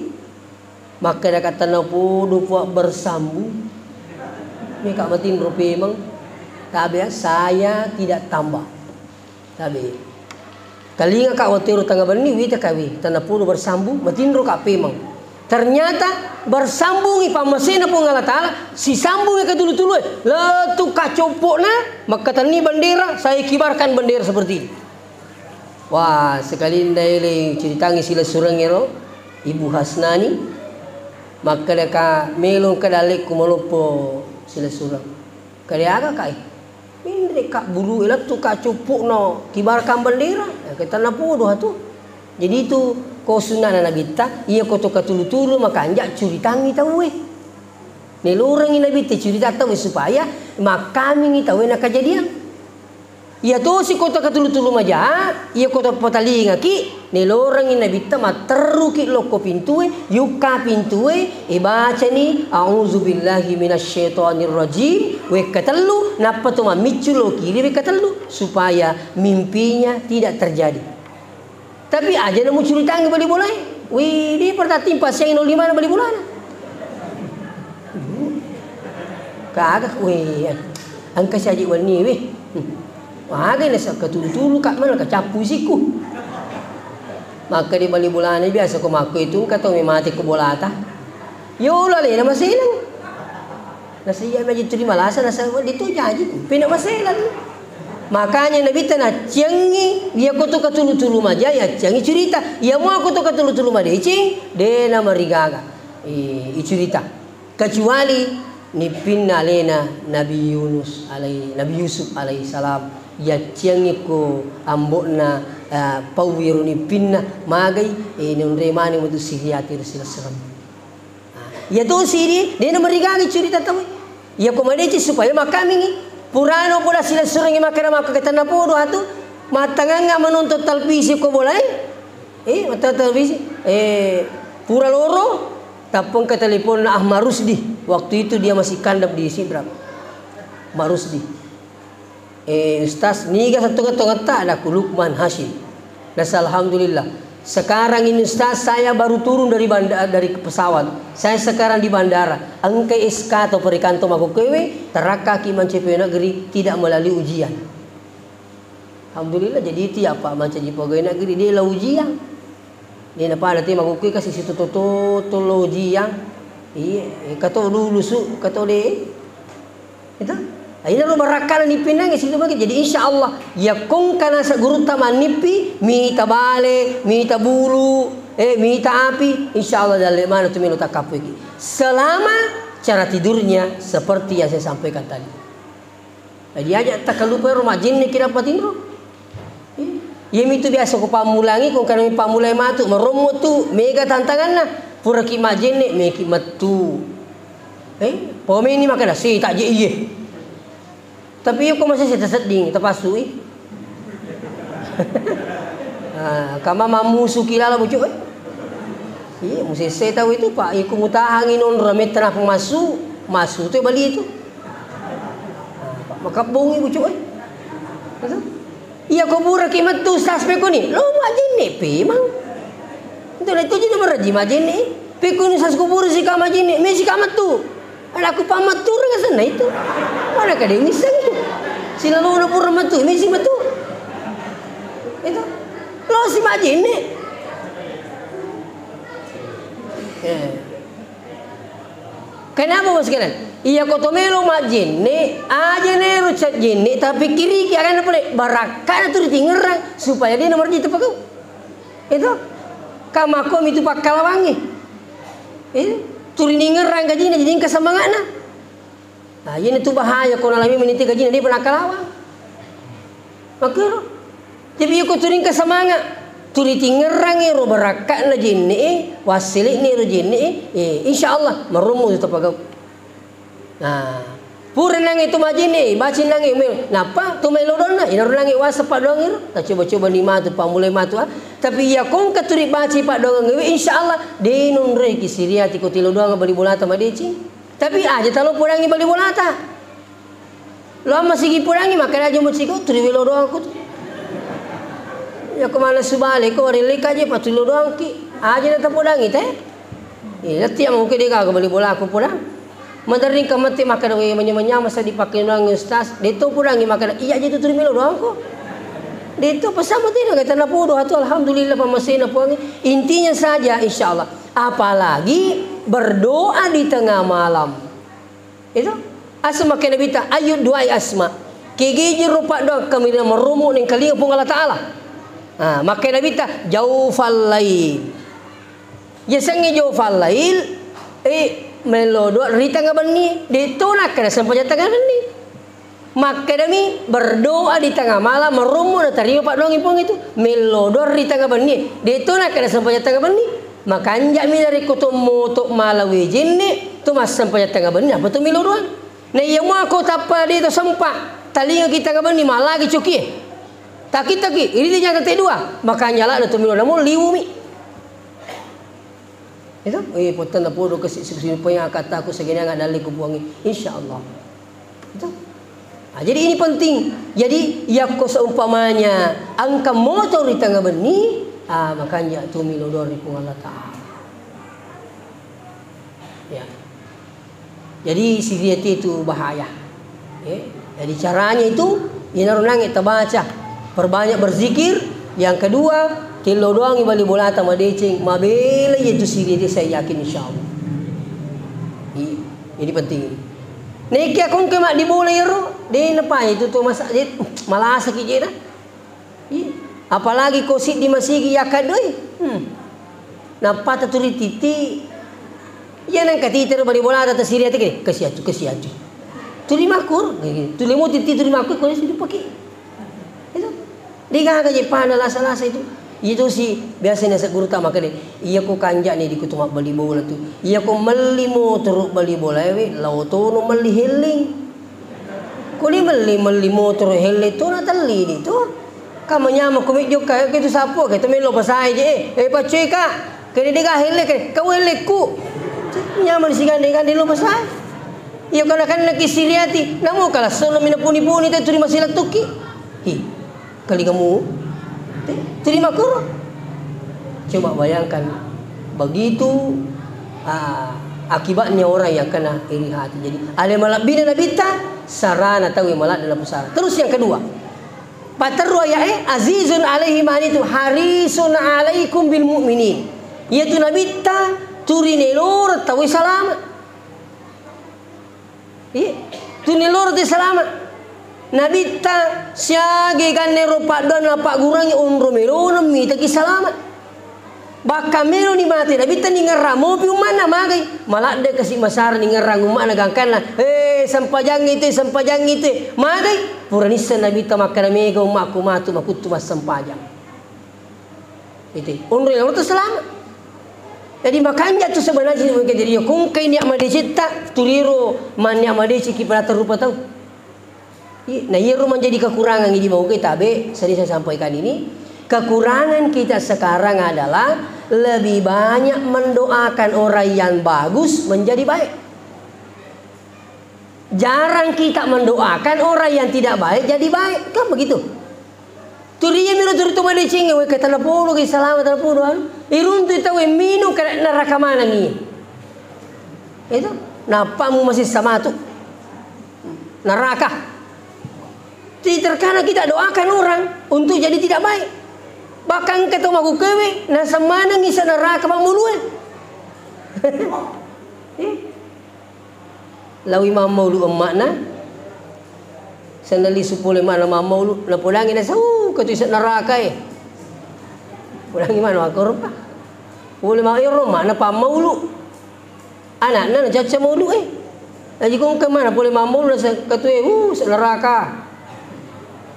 Makkedaka, "Tanapodo, Puang, bersambung." Meka matinro pemeng. Tabe, saya tidak tambah. Tabe. Talingaka wettu ero tengnga benni, wita kawe, "Tanapodo bersambung," matinroka pemeng. Ternyata bersambungi pammasena Puang Allah Taala, sisambungi katulu-tulue, lettu kacoppo'na, makkatenni bendera, saya kibarkan bendera seperti ini. Wah, sekalinna ele ceritangi silessurengngero, Ibu Hasnani, makkedaka, "Melo engka dallekku maloppo silessureng." "Kade aga, Kak, e?" "Menre, Kak, bulu e lettu, Kak, coppo'na kibarakang bendera." "Ya, ke tanapodo atu." Jadi itu ko sunnana Nabitta, iya ko to katulu-tulu makanja curitangi tauwe. Nelorengngi Nabitta curita tauwe supaya makkamingi tauwe nakajadiang. Iya tosi kota katulu-tulu maja, iya kota patalingaki, nelorengngi Nabitta matterruki lokko pintue, yukka pintue, ibacani, "A'udzubillahi minasyaitonirrajim," wekka tellu, nappa to mammiccu lo kiri wekka tellu, supaya mimpinya tidak terjadi. Tapi aja namucuritangi bali bolae. Wih, di pertatimpa siang no lima na bali bolana. Kaga, wih, engka siaji wenni, wih. Wagai nasa katulu-tulu, Kak, mana kacappu siku. Maka di bali bolana biasa ko makko itu engka to memate ko bolata. Yo, lalena maseneng. Nasa iya maji tuli malasa, nasa wedding to jaji, pena maselang. Makanya Nabitta nacciangi, iya ko to katulu-tulu maja, yacciangi curita. Iya mua ko to katulu-tulu madeceng, de namarigaga. I, i curita. Kecuali nippinna alena Nabi Yunus alai-, Nabi Yusuf alaihissalam, yacciangi ko ambo'na, eh, pauwiro nippinna, magai, eh, nonre mani matu sihiyati silessureng. Nah, iya tosi di, de namarigaga curita tauwe. Iya ko madeceng supaya makkamingi. Purano poda silessurengngi makkeda makko ke tanapodo atu, mattangangnga menonton televisi ko bolae. Eh, mattangang televisi. Eh, pura loro, tappengka teleponna Ahmad Rusdi. Waktu itu dia masih kandap di Sidrap. Ahmad Rusdi. Eh, Ustaz, niga settonga-tongetta? Nakku Lukman Hasyim. Nasa alhamdulillah. Sekarang ini Ustaz, saya baru turun dari banda-, dari pesawat. Saya sekarang di bandara. Engka S K atau perikanto makkukkuewe, tarakkaki mancaji pegawai negeri tidak melalui ujian. Alhamdulillah, jadi itu ya Pak, mancaji pegawai negeri, de la ujian. De napada te makkukkuewe kasi sitoto-toto lo ujian. Iya, eh, kato lulusu, kato de. Itu. Inaro barakkana nippinangnge situ magi. Jadi insya Allah, yakko engka naseng gurutta mannippi, mita bale, mita bulu, eh, mita api, insya Allah dalle mana tu melo takkappuiki. Selama cara tidurnya seperti yang saya sampaikan tadi. Jadi aja takkalupa ro majjenne ki nappa tinro. Iyamitu biasa ko pammulangi, ko engkana pammulai matu, marommo tu, mega tantanganna. Puraki majjenne, meki mettu. Eh, pomeni makkeda, "Si, tak je iye." Tapi iya ko masih sedding, tapasui. Ah, kama mammusuki lalo bucu, eh. Iya, musesse tau itu, Pak. Iku mutahangi nonro, metta napa masu, masu tu bali itu. Ah, Pak, makabbongi bucu, eh. Itu. Iya, ko puraki mettu sas pekoni, lo majjenne pemang. Itu na itu jadi meraji majjenne. Pekoni sas kuburu sika majjenne, me sika mettu. Anakku pamettu ro senna itu. Mana kade missengi. Silalona pura mettu, me si mettu. Itu. Lo si majjenne. Eh. Kenapa, Bos, kalian? Iya, ko to melo majjenne, aja nero cajjenne, tapi kiriki akan pole barakkana tu ritingerang supaya dia nomor itu pegau. Itu. Kamakko mitu pakkalawangnge. Eh, tu riningerang gajina, jadi engka semangatna. Nah, iyana tu bahaya ko nalami meniti gajina, dia pernah kalawang. Makkero. Tapi iko turingka semangat. Turi tingerrangi ro barakka'na jenne'e, wassele'ni ro jenne'e, eh, insya Allah, marommo tu tapagau. Nah, pura nangnge tu majenne, bacing nangnge, me-, nappa tu mai lodonna, inaro nangnge wasa paddoangi ro, tacoba-coba ni matu, pammulai matu, ah. Tapi iya kongka turi baci paddoangengngewe, insya Allah, de nonreki siriati ko tilodoang bali bolata madeceng. Tapi aja talo podangi bali bolata. Lo amma sigi podangi, makkeda aja muciko, turi welo doang ku tu. Ya ko mana subale ko, warelleka aja, patullo doang ki. Aja na tapodangi te. Iya, tiap mungkin dia gagal bali bola aku podang. Maderring ka matti makkeda, "We, manya-manya masa dipakai doang, Ustaz." Detto podangi makkeda, "Iya aja tu turi melo doang ko." Detto pesan mati dengan tanah podo, atu alhamdulillah pamasena puangi. Intinya saja, insya Allah. Apalagi berdoa di tengah malam. Itu. Asma makkeda Nabitta, "Ayu duai asma." Kegejiro paddoang kamirina marommo nengkalinga Puang Allah Ta'ala. Ah, makkeda Nabitta, "Jaufal lail." Yasengnge jaufal lail, eh, melo doa ri tengnga benni. Detto nakkeda sempajang tengnga benni. Makkedami, berdoa di tengah malam, marommo natarima paddoangi Puang itu. Melo doa ri tengnga benni. Detto nakkeda sempajang tengnga benni. Makanja'mi narekko to moto mala wejenne, to massempajang tengnga benni, apa to melo doang. Na iya muako tappa de to sempa, talingaki tengnga benni, malagi cokie. Taki-taki, iridi nyata te dua, makanja la'na to melo namo liwumi. Itu, eh, pottenna podo kasi, si-, si-, supaya kataku segenang dalleku Puangi. Insya Allah. Itu. Ah, jadi ini penting. Jadi, yakko seumpamanya engka motor di tengah benni, ah, makanya tu milo doa ri Puang Allah Ta'ala. Ya. Jadi, siriati itu bahaya. Ya. Jadi, caranya itu, inaro nange tabaca, perbanyak berzikir. Yang kedua, tillo doangi bali bolata madeceng, mabela itu siriati, saya yakin insya Allah. Iya. Ini penting. Nekia kongke maddibola iyaro, de napaja itu tu masa-, de, malasaki jena. Iya. Apalagi ko siddi masigi yakkaddoi. Hmm. Nappa taturi titi. Iya nengka titero bali bolata tasiriati ke, kasiatu, kasiatu. Tuli makur, tuli mo titi tuli makur, ko sudah pakai. Itu. Degaga je pana lasa-lasa itu. Itu si biasa nasa guru tama kade. Iya ko kanja'ni di kutu mabbali bola tu. Iya ko melli motoro bali bola ewe, lao tono melli helling. Ko di melli, melli motoro helling to na telli di to. Kama nyama ko mejjo ka, ke tu sapo, ke tu melo pasai je. Eh, eh, paccoi ka. Kede dega helle, kede. Kau helleku. Nyama di sigande-gande lo pasai. Iya kana kan lagi siriati. Namo kala sono mina puni-puni te turi masih letuki. Hi. Kali kamu, te, terima kuro. Coba bayangkan, begitu, ah, akibatnya orang yang kena iri hati. Jadi, ale malabbina Nabitta, sarana tawi maladde na pusara. Terus yang kedua, paterru ayat, eh, azizun alaihi ma anittum, harisun alaikum bil mu'minin. Yaitu Nabitta, turi neloro tawi salama. Iya. Tunni loro te salama. Nabitta siaga gannero paddoanna paggurangi onro melona mitaki salama. Bakka meloni mate Nabitta ningerrang mopi umma'na magai. Maladde kasi masara ningerrang umma'na gangkanna, "Eh, sempajangngi te, sempajangngi te." Magai. Pura nisseng Nabitta makkeda, "Mega umma'ku matu makuttu massempajang." Itu. Onro loro te salama. Jadi makanja tu sebenarnya kejadian kongkai niat madecetta, turiro man niat madeceki pada rupa tau. I-, nah, iyaro menjadi kekurangan idi mau kita be, sering saya sampaikan ini, kekurangan kita sekarang adalah lebih banyak mendoakan orang yang bagus menjadi baik. Jarang kita mendoakan orang yang tidak baik jadi baik, kan begitu? Turiya miro turi tu madeceng, weh, ke tanah polo, ke salama tanah polo, anu. Iruntu tau minum, kena neraka manangi. Itu, nappamu masih sama tu. Neraka. Jadi terkadang kita doakan orang untuk jadi tidak baik. Bahkan engka tau magukewe, nasemaneng isa neraka pammulue. Eh? Lawi mammaulu emma'na, sennali supole ma'na mammaulu, napodangi nasa, "Uh, katu isa neraka e." Podangi ma'na makkoro pa. Pole ma ero ma'na pammaulu. Ana'na nacacca maulu e. Aji kongka ma'na pole mammaulu nasa katu e, "Uh, isa neraka."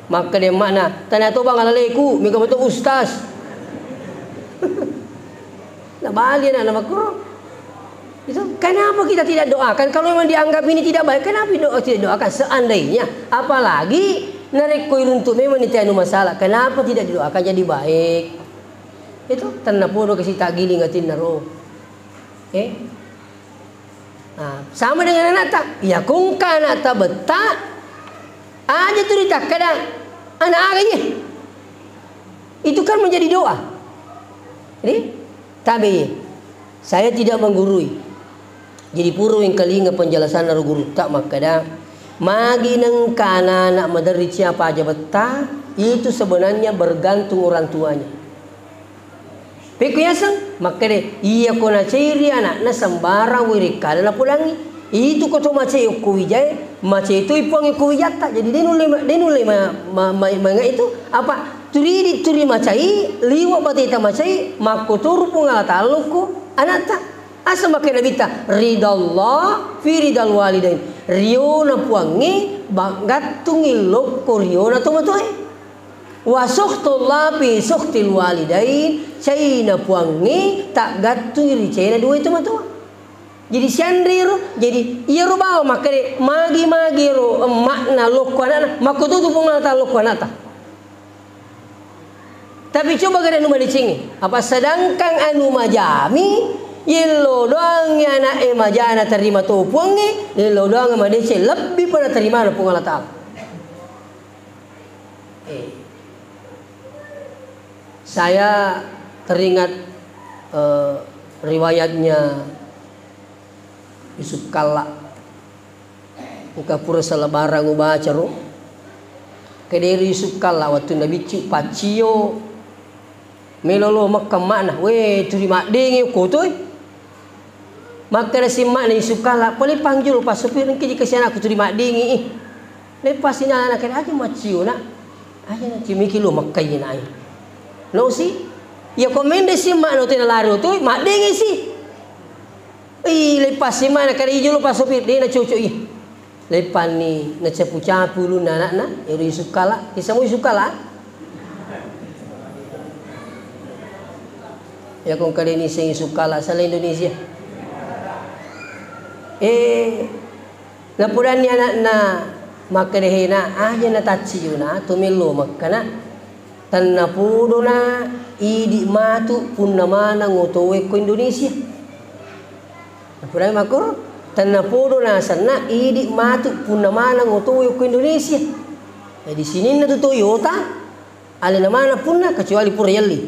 Makkeda emma'na, "Tania to bang alaleku, mega mato ustaz." Nabali ana'na makkoro. Itu, kenapa kita tidak doakan? Kalau memang dianggap ini tidak baik, kenapa doa, tidak doakan? Seandainya, apalagi narekko iruntu memang nitanu masalah, kenapa tidak didoakan jadi baik? Itu, tennapodo kasi tagiling atinna ro. Eh? Nah, sama dengan anakta. Ya, kongka anakta betta, aja tu ditakkeda, anak aga ye? Itu kan menjadi doa. Jadi, tabe, saya tidak menggurui. Jadi, pura wengkalinga penjelasanna ro gurutta makkeda, magi nengka anak-anak maderri cia paja betta, itu sebenarnya bergantung orang tuanya. Pekko yaseng, makkeda, iya ko naceri anakna sembarang wirikkada napudangi. Itu ko to macai okko wijae, macai toi puang okko wijatta. Jadi de nulle ma-, de nulle ma-, ma-, ma-, maenga itu. Apa? Turidi turi macai, liwa bateta macai, makkotoro Puang Allah Taala lokko anatta. Asa makkeda Nabitta, ridallah fi ridal walidain. Riona puangnge, ba-, gattungi lokko riona tomatoae. Wa sukhtullah fi sukhtil walidain, caina puangnge taggattungi ri caina dua tomatoa. Jadi sianrero, jadi iyaro bawang makkeda, magi-magi ro emma'na lokko anakna, makkututu Puang Allah Taala lokko anakta. Tapi coba gare anu madecengnge, apa sedangkan anu majami, yello doangngi anak'e majana terima to puangnge, yello doangngi madeceng lebbi pada terimana Puang Allah Taala. Eh. Saya teringat, eh, riwayatnya Yusuf Kalla. Engka pura selebarang ubaca ro. Kederi Yusuf Kalla wattu nabiccu paccio. Melo lo Mekka emma'na, "We, tuli maddengi okko toi." Makkeda si emma'na Yusuf Kalla, "Pole panggil lo pasopir, engka ji kasi anakku tuli maddengi i." Leppasi na anak kena aja maccio na. Aja na cimiki lo Mekka i na ai. No si, iya ko mende si emma'na tena lari toi, maddengi si. Ih, leppasi mana kada ijo lo pasopir, de na cocok i. Leppanni nacapu-capu ulunna anakna, ero Yusuf Kala. Kissa mo Yusuf Kala? Ya, kong kada ni sing Yusuf Kala, sala Indonesia. Eh, napudanni anakna, makkeda hena, aja na tacci yuna, to mello makkana. Tennapodona idi matu punna manang otowe ko Indonesia. Napurai makkoro, tennapodo nasenna idi matu punna maneng otoe okko Indonesia. Jadi sininna tu Toyota, alena maneng punna kecuali pura yelli.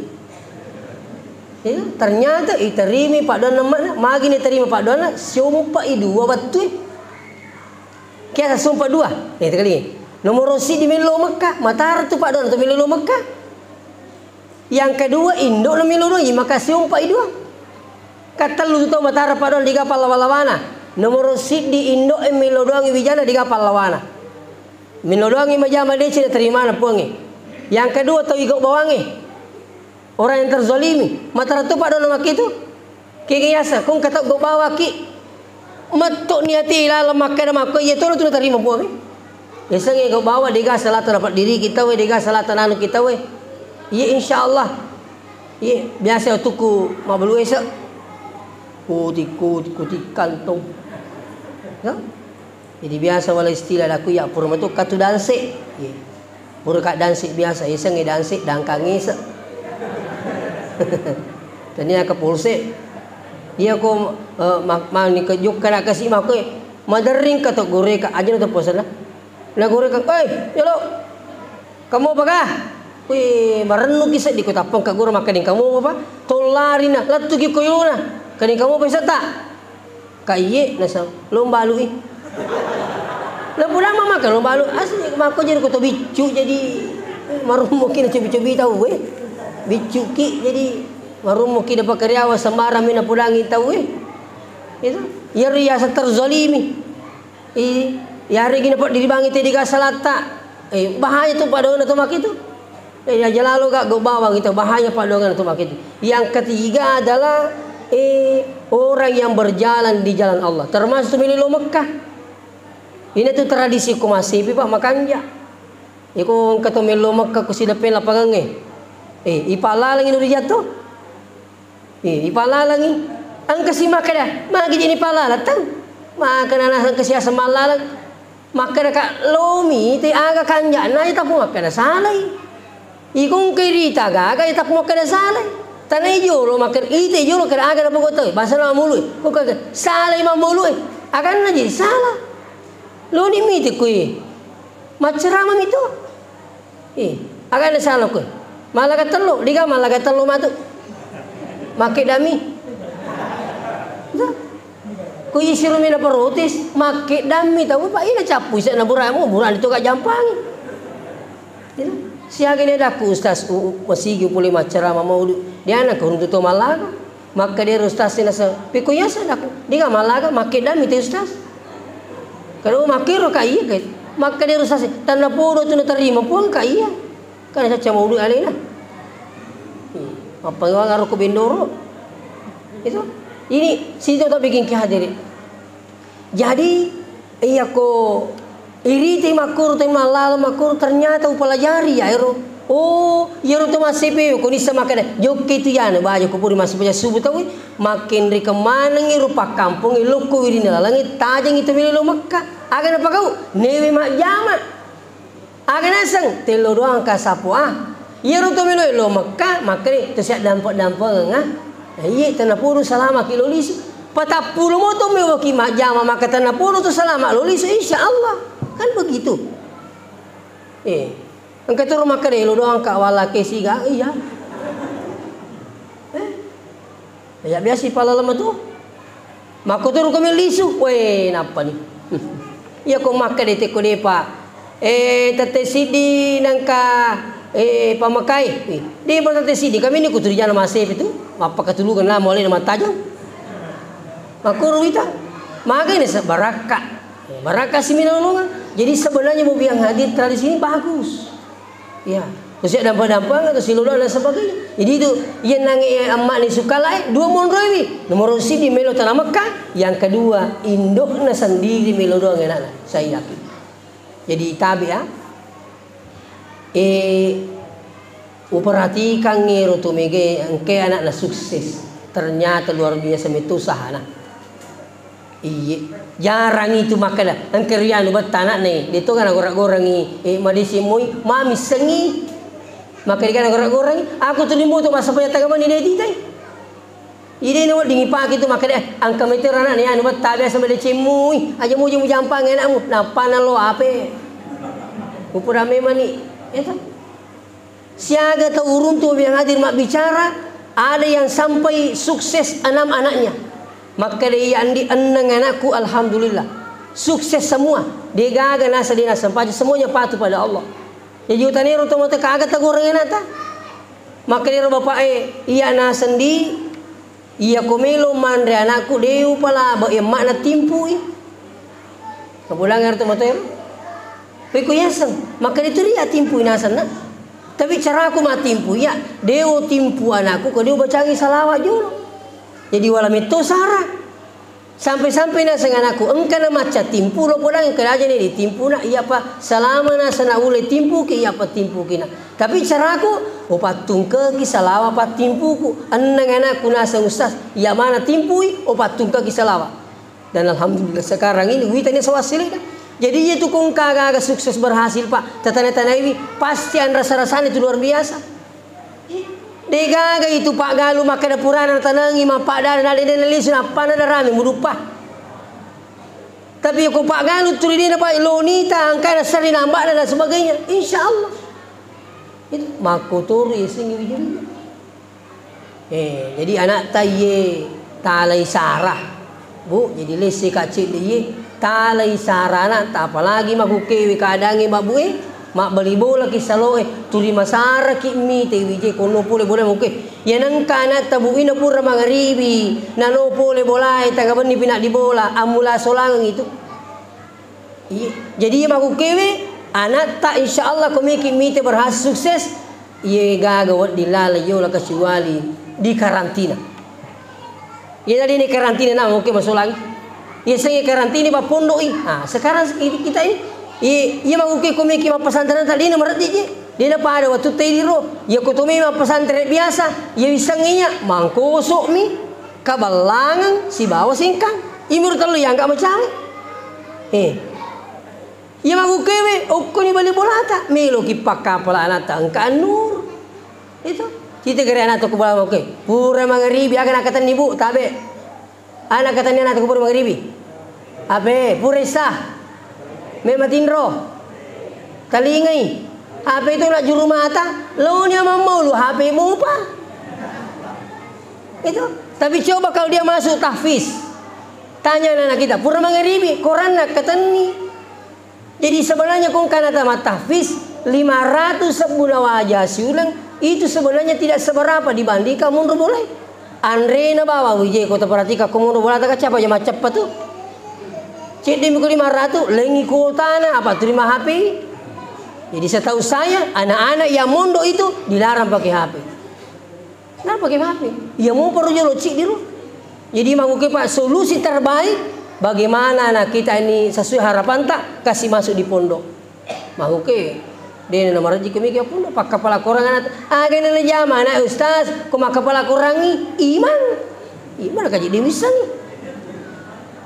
Ya, ternyata iterimi paddoanna emma'na, magi ni terima paddoanna, siompa i dua battue. Kiasa siompa dua? Eh, tekali. Nomoro siddi mello Mekka, matara tu paddoanna tu mello Mekka. Yang kedua, indo na melo dua, maka siompa i dua. Katellu tu tau matara paddoang diga pallawa-lawana. Nomoro siddi, indo'e melo doangi wijana dega pallawana. Melo doangi majama deci naterimana Puangnge. Yang kedua, tau igau bawangnge. Orang yang terzalimi. Matara tu padona makitu. Kege yasa, kong katau gau bawaki. Metto niati laleng makkeda makko, iya tolo tu natarima Puangnge. Yasengnge gau bawa dega salata dapat diri kita we, dega salata nanu kita we. Iya, insyaallah. Iya, biasa tuku mabalu ese. Kuti, kuti, kuti kantong. Ya? Jadi biasa wala istilah daku ya pura metu katu danse. Iya. Pura ka danse biasa, yasengnge danse, dangkang ese. Tania ke polse. Iya ko, eh, ma-, mani ke jokka na kasi makko, eh, maderring ka to goreka, aja na to posana. Na goreka, "Oi, yolo. Kamu apa kah?" Wih, marennu ki seddi ko tappang ka guru makkading kamu apa? Tollarina, lettu ki ko yolona. Kading kamu apa isetta? Ka iye, nasa, lo mbalu'i. Lo pulang mama ka lo mbalu, asli makko jadi ko to biccu, jadi marummuki na cobi-cobi tau, eh. Biccuki, jadi marummuki dapat karyawan sembarang mina pulangi tau, eh. Itu, yari yasa terzalimi. I, yaregi napeddiribangi tedi ga salatta. Eh, bahaya tu padona tu makitu. Eh, ya jalalo ga go bawang itu, bahaya padona tu makitu. Yang ketiga adalah, eh, orang yang berjalan di jalan Allah, termasuk melo Mekah. Ini tu tradisi ko masepi, Pak, makanja. Iko engka to melo Mekah ko sideppe lapangangnge. Eh, ipalalengi nu rijatto. Eh, ipalalengi. Engka si makkeda, "Magi jini palaleng tau?" Makkeda na engka si aseng malaleng. Makkeda ka, "Lomi te aga kanja'na, ita pu makkeda salai." Iko engka irita gaga, ita pu makkeda salai. Tanai jolo makkeda, ite jolo keda aga na pogau tau. Bahasa na mulu. Ko ka, salai mamulu. Aganna jadi salah. Loni mite kui. Maccerama mito. Eh, agana salah koe. Mallaga tello, diga mallaga tello matu. Makke dami. Ko isiro mena protes, makke dami tau, Pak, ina cappu isek na buramu, burani to ga jampangi. Gitu. Siaga ni daku ustaz, u-, u-, masigi pole maccerama maulud. Diana ko runtu to mallaga. Makkeda ero ustaz e naseng, "Pekko yaseng?" Nakku, "Dega mallaga, makkeda mi te ustaz." Kalo makkero ka iya, kan? Makkeda ero ustaz e, "Tanna podo tu natarima Puang ka iya." Kan cacca maulud alena. Hmm. Mappangewang aro ko bendoro. Itu. Ini situ tak bikin kehadirin. Jadi, iyako iriti makkuru, te mallaleng makkuru, ternyata upelajari ya ero. Oh, iyaro to massepe ko nissa makkeda, jokke tu yanu baja ko puri massepe subuh tawi, makkenrikeng manengngi ro pakkampongnge lokko wirinna lalengnge tajengngi to melo Mekka. Aga napagau? Newe majjama. Aga naseng, tello doang ka sapo a. Iyaro to melo lo Mekka, makkeda to siaddampe-dampengeng a. Nah, iye, tennapodo salamaki lo lisu. Patappulo moto meloki majjama, maka tennapodo to salama lo lisu, insya Allah. Kan begitu. Eh, engka toro makkeda lo doang ka wala ke siga, iya. Eh? Ya biasa pala lama tu. Makkotoro ko mellisu, we, nappani. Iya ko makkeda tekko depa, eh, tette siddi nangka, eh, pamakai. Eh, depa tette siddi, kami ni kuturi jana masepi tu. Mappakatulungan lama oleh na mattajang. Makkoro wita. Magai na se-, barakka. Eh, barakka siminulungan. Jadi sebenarnya mobil yang hadir tradisi ini bagus. Ya, terus ya dampa-dampang atau silolo dan sebagainya. Jadi itu, iya nange, eh, amma ni sukalae, dua monroiwi. Nomor sidi melo tanah Mekah, yang kedua, indokna sendiri melo doang anakna. Saya yakin. Jadi tabe ya. Eh, uperhatikan ngero tu mege, engke anakna sukses. Ternyata luar biasa metu usahana. Iye, jarang itu makkeda, engka rianu betta anakna, de to ga nagora-gorangi, eh, madeceng moi, mamissengi. Makkeda ga nagora-gorangi, aku tu limo tu massapanya tagamani de titai. Ide na wedding ipake tu makkeda, eh, engka metero anakna anu betta biasa madeceng moi, aja muji mujampangi anakmu, nappa nalo ape. Upura memani, ya toh? Siaga tau uruntu yang hadir mabbicara, ada yang sampai sukses enam anaknya. Makkeda iya andi enneng anakku, alhamdulillah. Sukses semua. Degaga nasa de nasempajang, semuanya patuh pada Allah. Jadi utanero to mate kaga tagoreng anakta. Makkeda ro bapak e, iya naseng di Iya ko melo manre anakku, de upala ba emma'na timpui. Kabulang ero to matoero. Peko yaseng, maka itu ria timpui naseng, Nak. Tapi caraku mattimpu, iya, de utimpu anakku ko de ubacangi salawat jolo. Jadi wala metto sara. Sampai-sampai naseng anakku, engka na macca timpu lo podang, engka aja nih ditimpu, Nak, iya pa salama naseng na ule timpuki, iya pa timpuki, Nak. Tapi caraku, upattungkeki salawat pattimpuku. Enneng anakku naseng, Ustaz, iya mana timpui, upattungkeki salawat. Dan alhamdulillah sekarang ini witanya sawassilena. Jadi iya tu kongka aga-aga sukses berhasil, Pak. Tatana-tanaiwi pasti anrasa-rasana itu luar biasa. Degaga itu Pak Galuh makkeda purana tanangi mappadada na dede lisu nappana darame muduppa. Tapi ko Pak Galuh turi dena Pak lonita angkana seri nambakna dan sebagainya. Insya Allah. Itu makkotori sing wiji-wiji. Eh, jadi anakta iye talai sara, Bu, jadi lesse ka cedde iye talai sara anakta, apalagi makukkewe keadaangnge, Mabbu e, mabbali bola ki salo e, turi masara ki mite wije konno pole bola muke. Iya nengka anakta, Bu, ina pura mangaribi, nano pole bola e, tanga benni pi naddi bola, ammula solangeng itu. Iya. Jadi iya makukkewe, anakta insya Allah ko meki mite berhasil sukses, iye gaga wedding laleng yola kecuali di karantina. Iya tadi ini karantina na oke masolangi. Iya sengi karantina ba pondok i. Ah, sekarang ini kita ini, iya, iya makukke ko meki mappesantren tadi ini mereddi je. Dia pada waktu tadi ro. Iya ko to meki mappesantren biasa, iya wissengi iya mangkosok mi. Kaballangeng sibawa sengkang. Imiro tellu iya engka macawe. Eh. Iya makukkewe, okkoni bali bolata. Meloki pakkapala anakta engka annur. Itu. Cita gere anakta ku bala oke. Pura mangaribi aga nakatenni, Bu, tabe. Aga nakatenni anakta ku pura mangaribi. Ape, pura issa. Me matinro. Talingai. Ape itu nak juru mata, laoni amang maulu H P mopa. Itu. Tapi coba kalau dia masuk tahfiz. Tanya anak kita, pura mangaribi, koranna katenni. Jadi sebenarnya kong kana tamat tahfiz, lima ratus sebbu nawaja siuleng, itu sebenarnya tidak seberapa dibandingkan monro bolai. Anrena bawang wije ko taperhatikan ko monro bolata ka capa ja macceppa tu. Cedde mi ko lima ratus, lengi kuotana, apa tu lima H P. Jadi setahu saya, anak-anak yang mondok itu dilarang pakai H P. Kenapa pakai H P? Iya mopa ro jolo ciddi ro. Jadi maguke Pak, solusi terbaik bagaimana anak kita ini sesuai harapanta kasih masuk di pondok. Maguke dena namarejji kemiki pondok, pakkapala korang anak. Aga na najama anak ustaz, ko makkapala korangi imang. Imang kaji dewi sangi.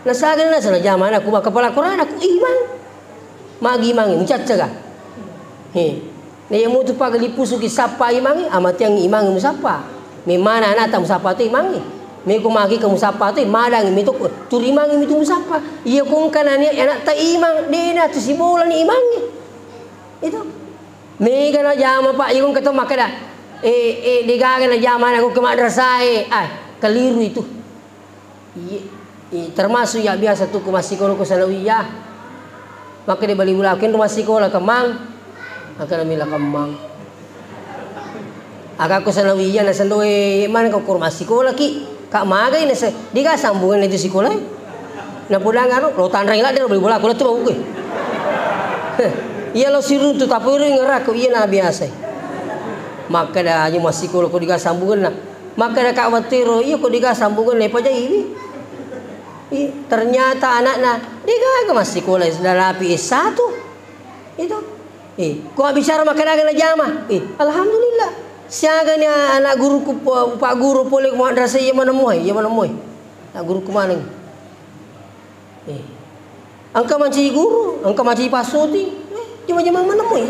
Nasaga na najama anakku makkapala korang anakku imang. Magi imangnge mucaccaga? He. Na iya mutu paga lipusuki sappa imangnge, amateangngi imangnge musappa. Memana anakta musappa to imangnge. Meko magi ka musappa to, madangngi metokko, turi imangnge mitu musappa. Iya ko engka nania anakta imang, dena tu sibolani imangnge. Itu. Mega najama, Pak, iya ko engka to makkeda, eh, eh, degaga najama anakku ke madrasae. Ah, keliru itu. Iye, i, termasuk iya biasa tu ko massikola ko sanawiyah. Makkeda bali bulaku, "Kenro massikola kemmang?" Makkeda mila kemmang. Aga ko sanawiyah naseng doe, "Mana ko koro massikola ki? Kak magai nase, diga sambungan itu sikola?" Napodang aro, lo tanrang ladde bali bulaku lettu mabuku. Iya lo siruntu, tapi ro ingerakku, iya na biasa. Makkeda aja massikola ko diga sambungan na. Makkeda ka wettu ero, "Iya ko diga sambungan lepa jaiwi." Ih, ternyata anakna degaga massikola, narapi S satu. Itu. Eh, ko bicara makkeda aga najama. Eh, alhamdulillah. Siagani anak guruku, Pak Guru pole ko madrasah, iya manemmoe, iya manemmoe. Anak guruku maneng. Eh. Engka mancaji guru, engka mancaji passuti, eh, jama-jama manemmoe.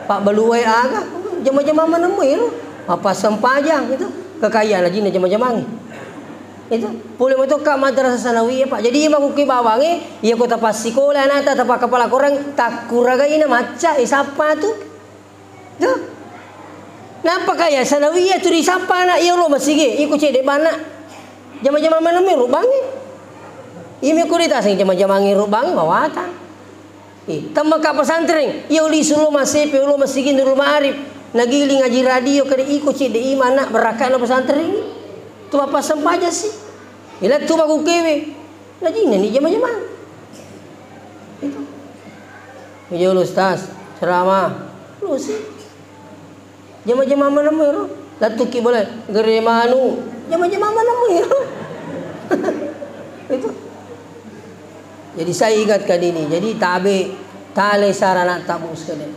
Pabbalu wae aga, jama-jama manemmoe ro. Mappasempajang itu, kekayaan lajinna jama-jamangnge. Itu, pole metokka madrasah sanawiyah, Pak. Jadi, iya makkukki bawangnge, iya ko tapassikola anakta, tapakkapala korang, takkuragaina macca, eh, sappa tu. Tuh. Nappa kaya sanawiyah tu risappa anak iya lo masigi, iko cedde bana. Jama-jama manemmoe rubangnge. Imi ko ditaseng jama-jamangnge rubangnge mawatang. Eh, temmaka pesantren, iya uli sulo masepe, ulo masigi Nurul Ma'arif. Nagiling ngaji radio kada iko cedde imana barakana pesantren ini. Tu apa sempajang sih? Ila tu baku kewe. Najinna ni jama-jama. Itu. Jolo Ustaz, ceramah. Lu sih. Jama-jama mana mero? Latuki boleh. Gere manu. Jama-jama mana mero? Itu. Jadi saya ingatkan ini. Jadi tabe tale sarana tabu sekalian.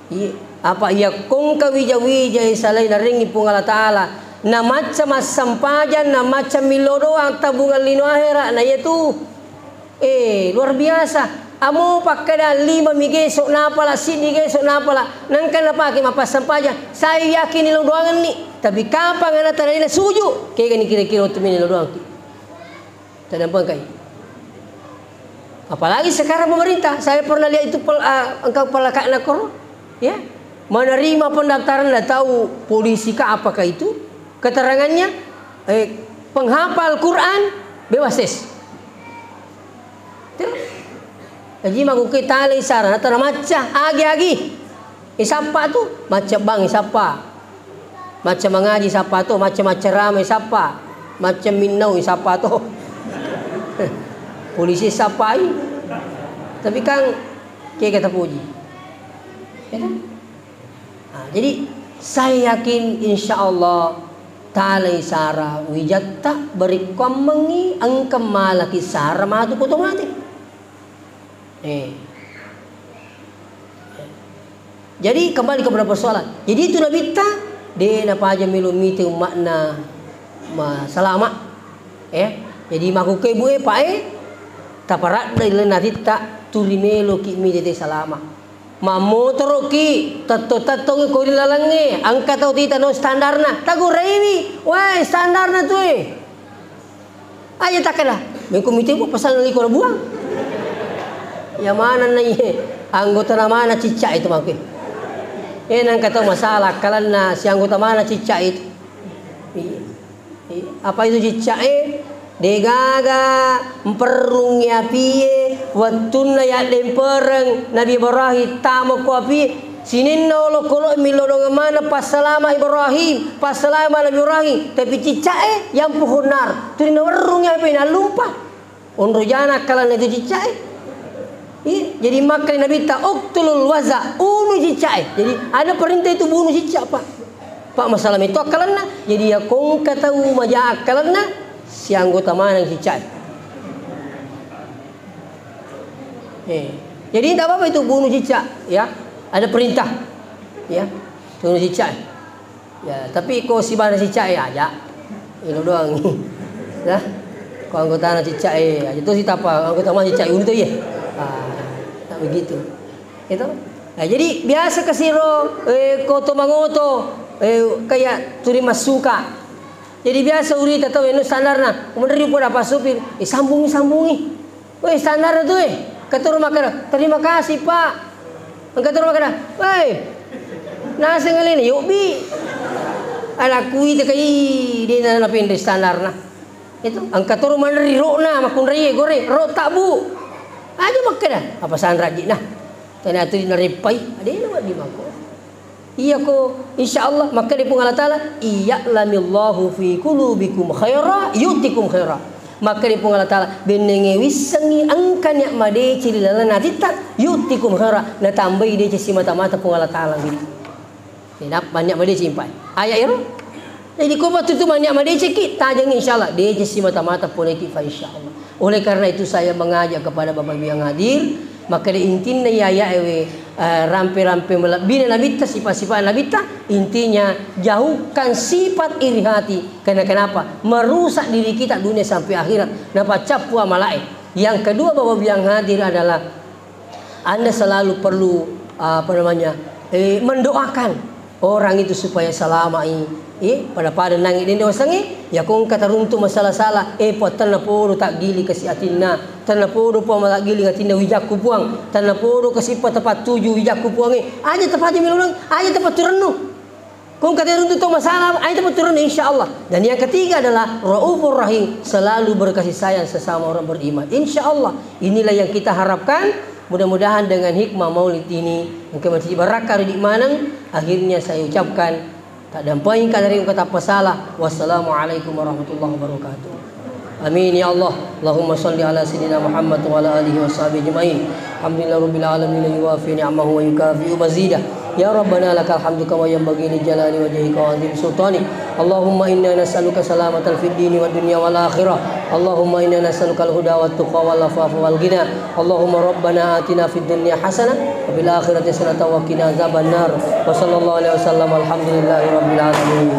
Iya, apa iya kongka wija-wija e salai narengi Puang Allah Ta'ala. Na macca massempajang, na macca millo doang tabungan lino akhirat. Na iya tu. Eh, luar biasa. Amo pakkeda lima mi geso napala, siddi geso napala. Nangka napake mappassempajang. Saya yakin lo doangan ni. Tapi kapang ana tanai na suju. Kega ni kira-kira waktu mini lo doang ki. Taddampengkai. Apalagi sekarang pemerintah, saya pernah lihat itu pel-, ah, engkau pelakakna koro, ya, menerima pendaftaran, nggak tahu polisi kah apakah itu, keterangannya, eh, penghafal Quran bebas tes. Itu. Jadi makuke tale sarana tara macca, agi-agi. Isappa tu, macca bang isappa. Macca mangaji sappa tu, macca maccarama isappa. Macca minnau isappa tu. Polisi sappai. Tapi kan, kega tapuji. Ya kan? Nah, jadi saya yakin insya Allah talai sara wijatta berikkuammengi engka malaki sara matu koto mate. Eh. Jadi kembali kepada persoalan. Jadi itu nabitta de napaja melo mite umma'na ma-, salama. Eh. Jadi makuke bu e, Pak e, taparadda ilalenna atitta turi meloki mite te salama. Mammotoroki tetto-tettongi ko ri lalengnge, engka tau tita no standarna, taguraiwi, wae standarna tu e. Aja takkeda, mengko mite bu pesan liko buang. Ya mana na iye, anggota na mana cicca itu mangke. Eh, nangka tau masalah, kalanna si anggota mana cicca itu. Iya. Iya. Apa itu cicca e? Degaga mperrungi apie, wettunna yaddempereng Nabi Ibrahim tama ko apie. Sininna olokolo millo dongeng maneng passalama Ibrahim, passalama Nabi Ibrahim, tapi ciccae yang pohon nar, tuli nawerrung apa nallumpa. Onro jana akkalanna itu ciccae. Iya, jadi makkeda Nabitta, "Uqtulul waza, unu ciccae." Jadi ada perintah itu bunuh cicca, Pak. Pak masalah itu akkalanna. Jadi ya kongka tau maja akkalanna, si anggota maneng ciccae. Eh, jadi tidak apa-apa itu bunuh cicak, ya. Ada perintah, ya. Bunuh cicak. Ya, tapi ko sibana cicak ya aja. Itu doang. Ya. Ko anggota cicak eh, aja tu sitapa anggota mana cicak itu ya. Ah, tak begitu. Itu. Nah, jadi biasa kasiro eh, koto mangoto eh, kayak turi masuka. Jadi biasa urita tau eno standarna. Kemudian riupa apa supir, eh sambungi sambungi. Woi, standar tu, eh. Katoro makkeda, "Terima kasih, Pak." Engka toro makkeda, "Woi, naseng alena, yobbi." Ala kuita kai, de na napendre standarna. Itu, engka toro manre ri rokna, makkunrai, gore, rok tak, Bu. Aja makkeda, apa sanra jina. Tanya tu nareppai, adena waddi mako. Iyako, insya Allah, makkeda Puang Allah Ta'ala, "Iya'lamillahu fi qulubikum khaira, yu'tikum khaira." Makkeda Puang Allah Ta'ala, "Bennenge wissengi engka niat madeceng ri lalenna atitta, yu'tikum khaira, natambai deceng simata-mata Puang Allah Ta'ala." Jadi, nap-, niat madeceng, Pak. Ayat ero? Jadi, ko pattutu maniak madecekki, tajengngi, insya Allah, deceng simata-mata poneki, fa insya Allah. Oleh karena itu, saya mengajak kepada Bapak Ibu yang hadir, makkeda intinna iya, iya, ewe, eh, rampe-rampe melebbina nabitta, sifat-sifat nabitta, intinya jauhkan sifat iri hati. Karena kenapa? Merusak diri kita dunia sampai akhirat. Napaccappu amalae. Yang kedua, Bapak Ibu yang hadir adalah Anda selalu perlu, apa namanya, eh, mendoakan orang itu supaya selama i, eh, pada-pada nangi dende wasangi, ya kongka taruntu masalah-salah, eh, Puang, tenna podo taggili kasi atinna, tenna podo Puang maggili atinna wijakku Puang, tenna podo kasi pa tepat tuju wijakku Puang, eh, aja tepat melo ulang, aja tepat turennu. Kong kateruntu to masalah, aja tepat turun, insya Allah. Dan yang ketiga adalah Raufur Rahim, selalu berkasih sayang sesama orang beriman. Insya Allah, inilah yang kita harapkan. Mudah-mudahan dengan hikmah maulid ini engka macciji barakka ri idi maneng. Akhirnya saya ucapkan, taddampengi kada ri engka tappa sala. Wassalamualaikum warahmatullahi wabarakatuh. Amin ya Allah. Allahumma salli ala sayyidina Muhammad wa ala alihi wa sahbihi ajma'in. Alhamdulillah rabbil alamin, yuwafi ni'amahu wa yukafi'u mazidah. Ya Rabbana lakal hamdu kama yanbaghi li jalali wajhika wa azim sultanik. Allahumma inna nas'aluka salamatan fid dini wad dunya wal akhirah. Allahumma inna nas'aluka al huda wat tuqa wal afafa wal ghina. Allahumma rabbana atina fid dunya hasanah wa fil akhirati hasanatan wa qina azaban nar. Wa sallallahu alaihi wasallam, alhamdulillahi rabbil alamin.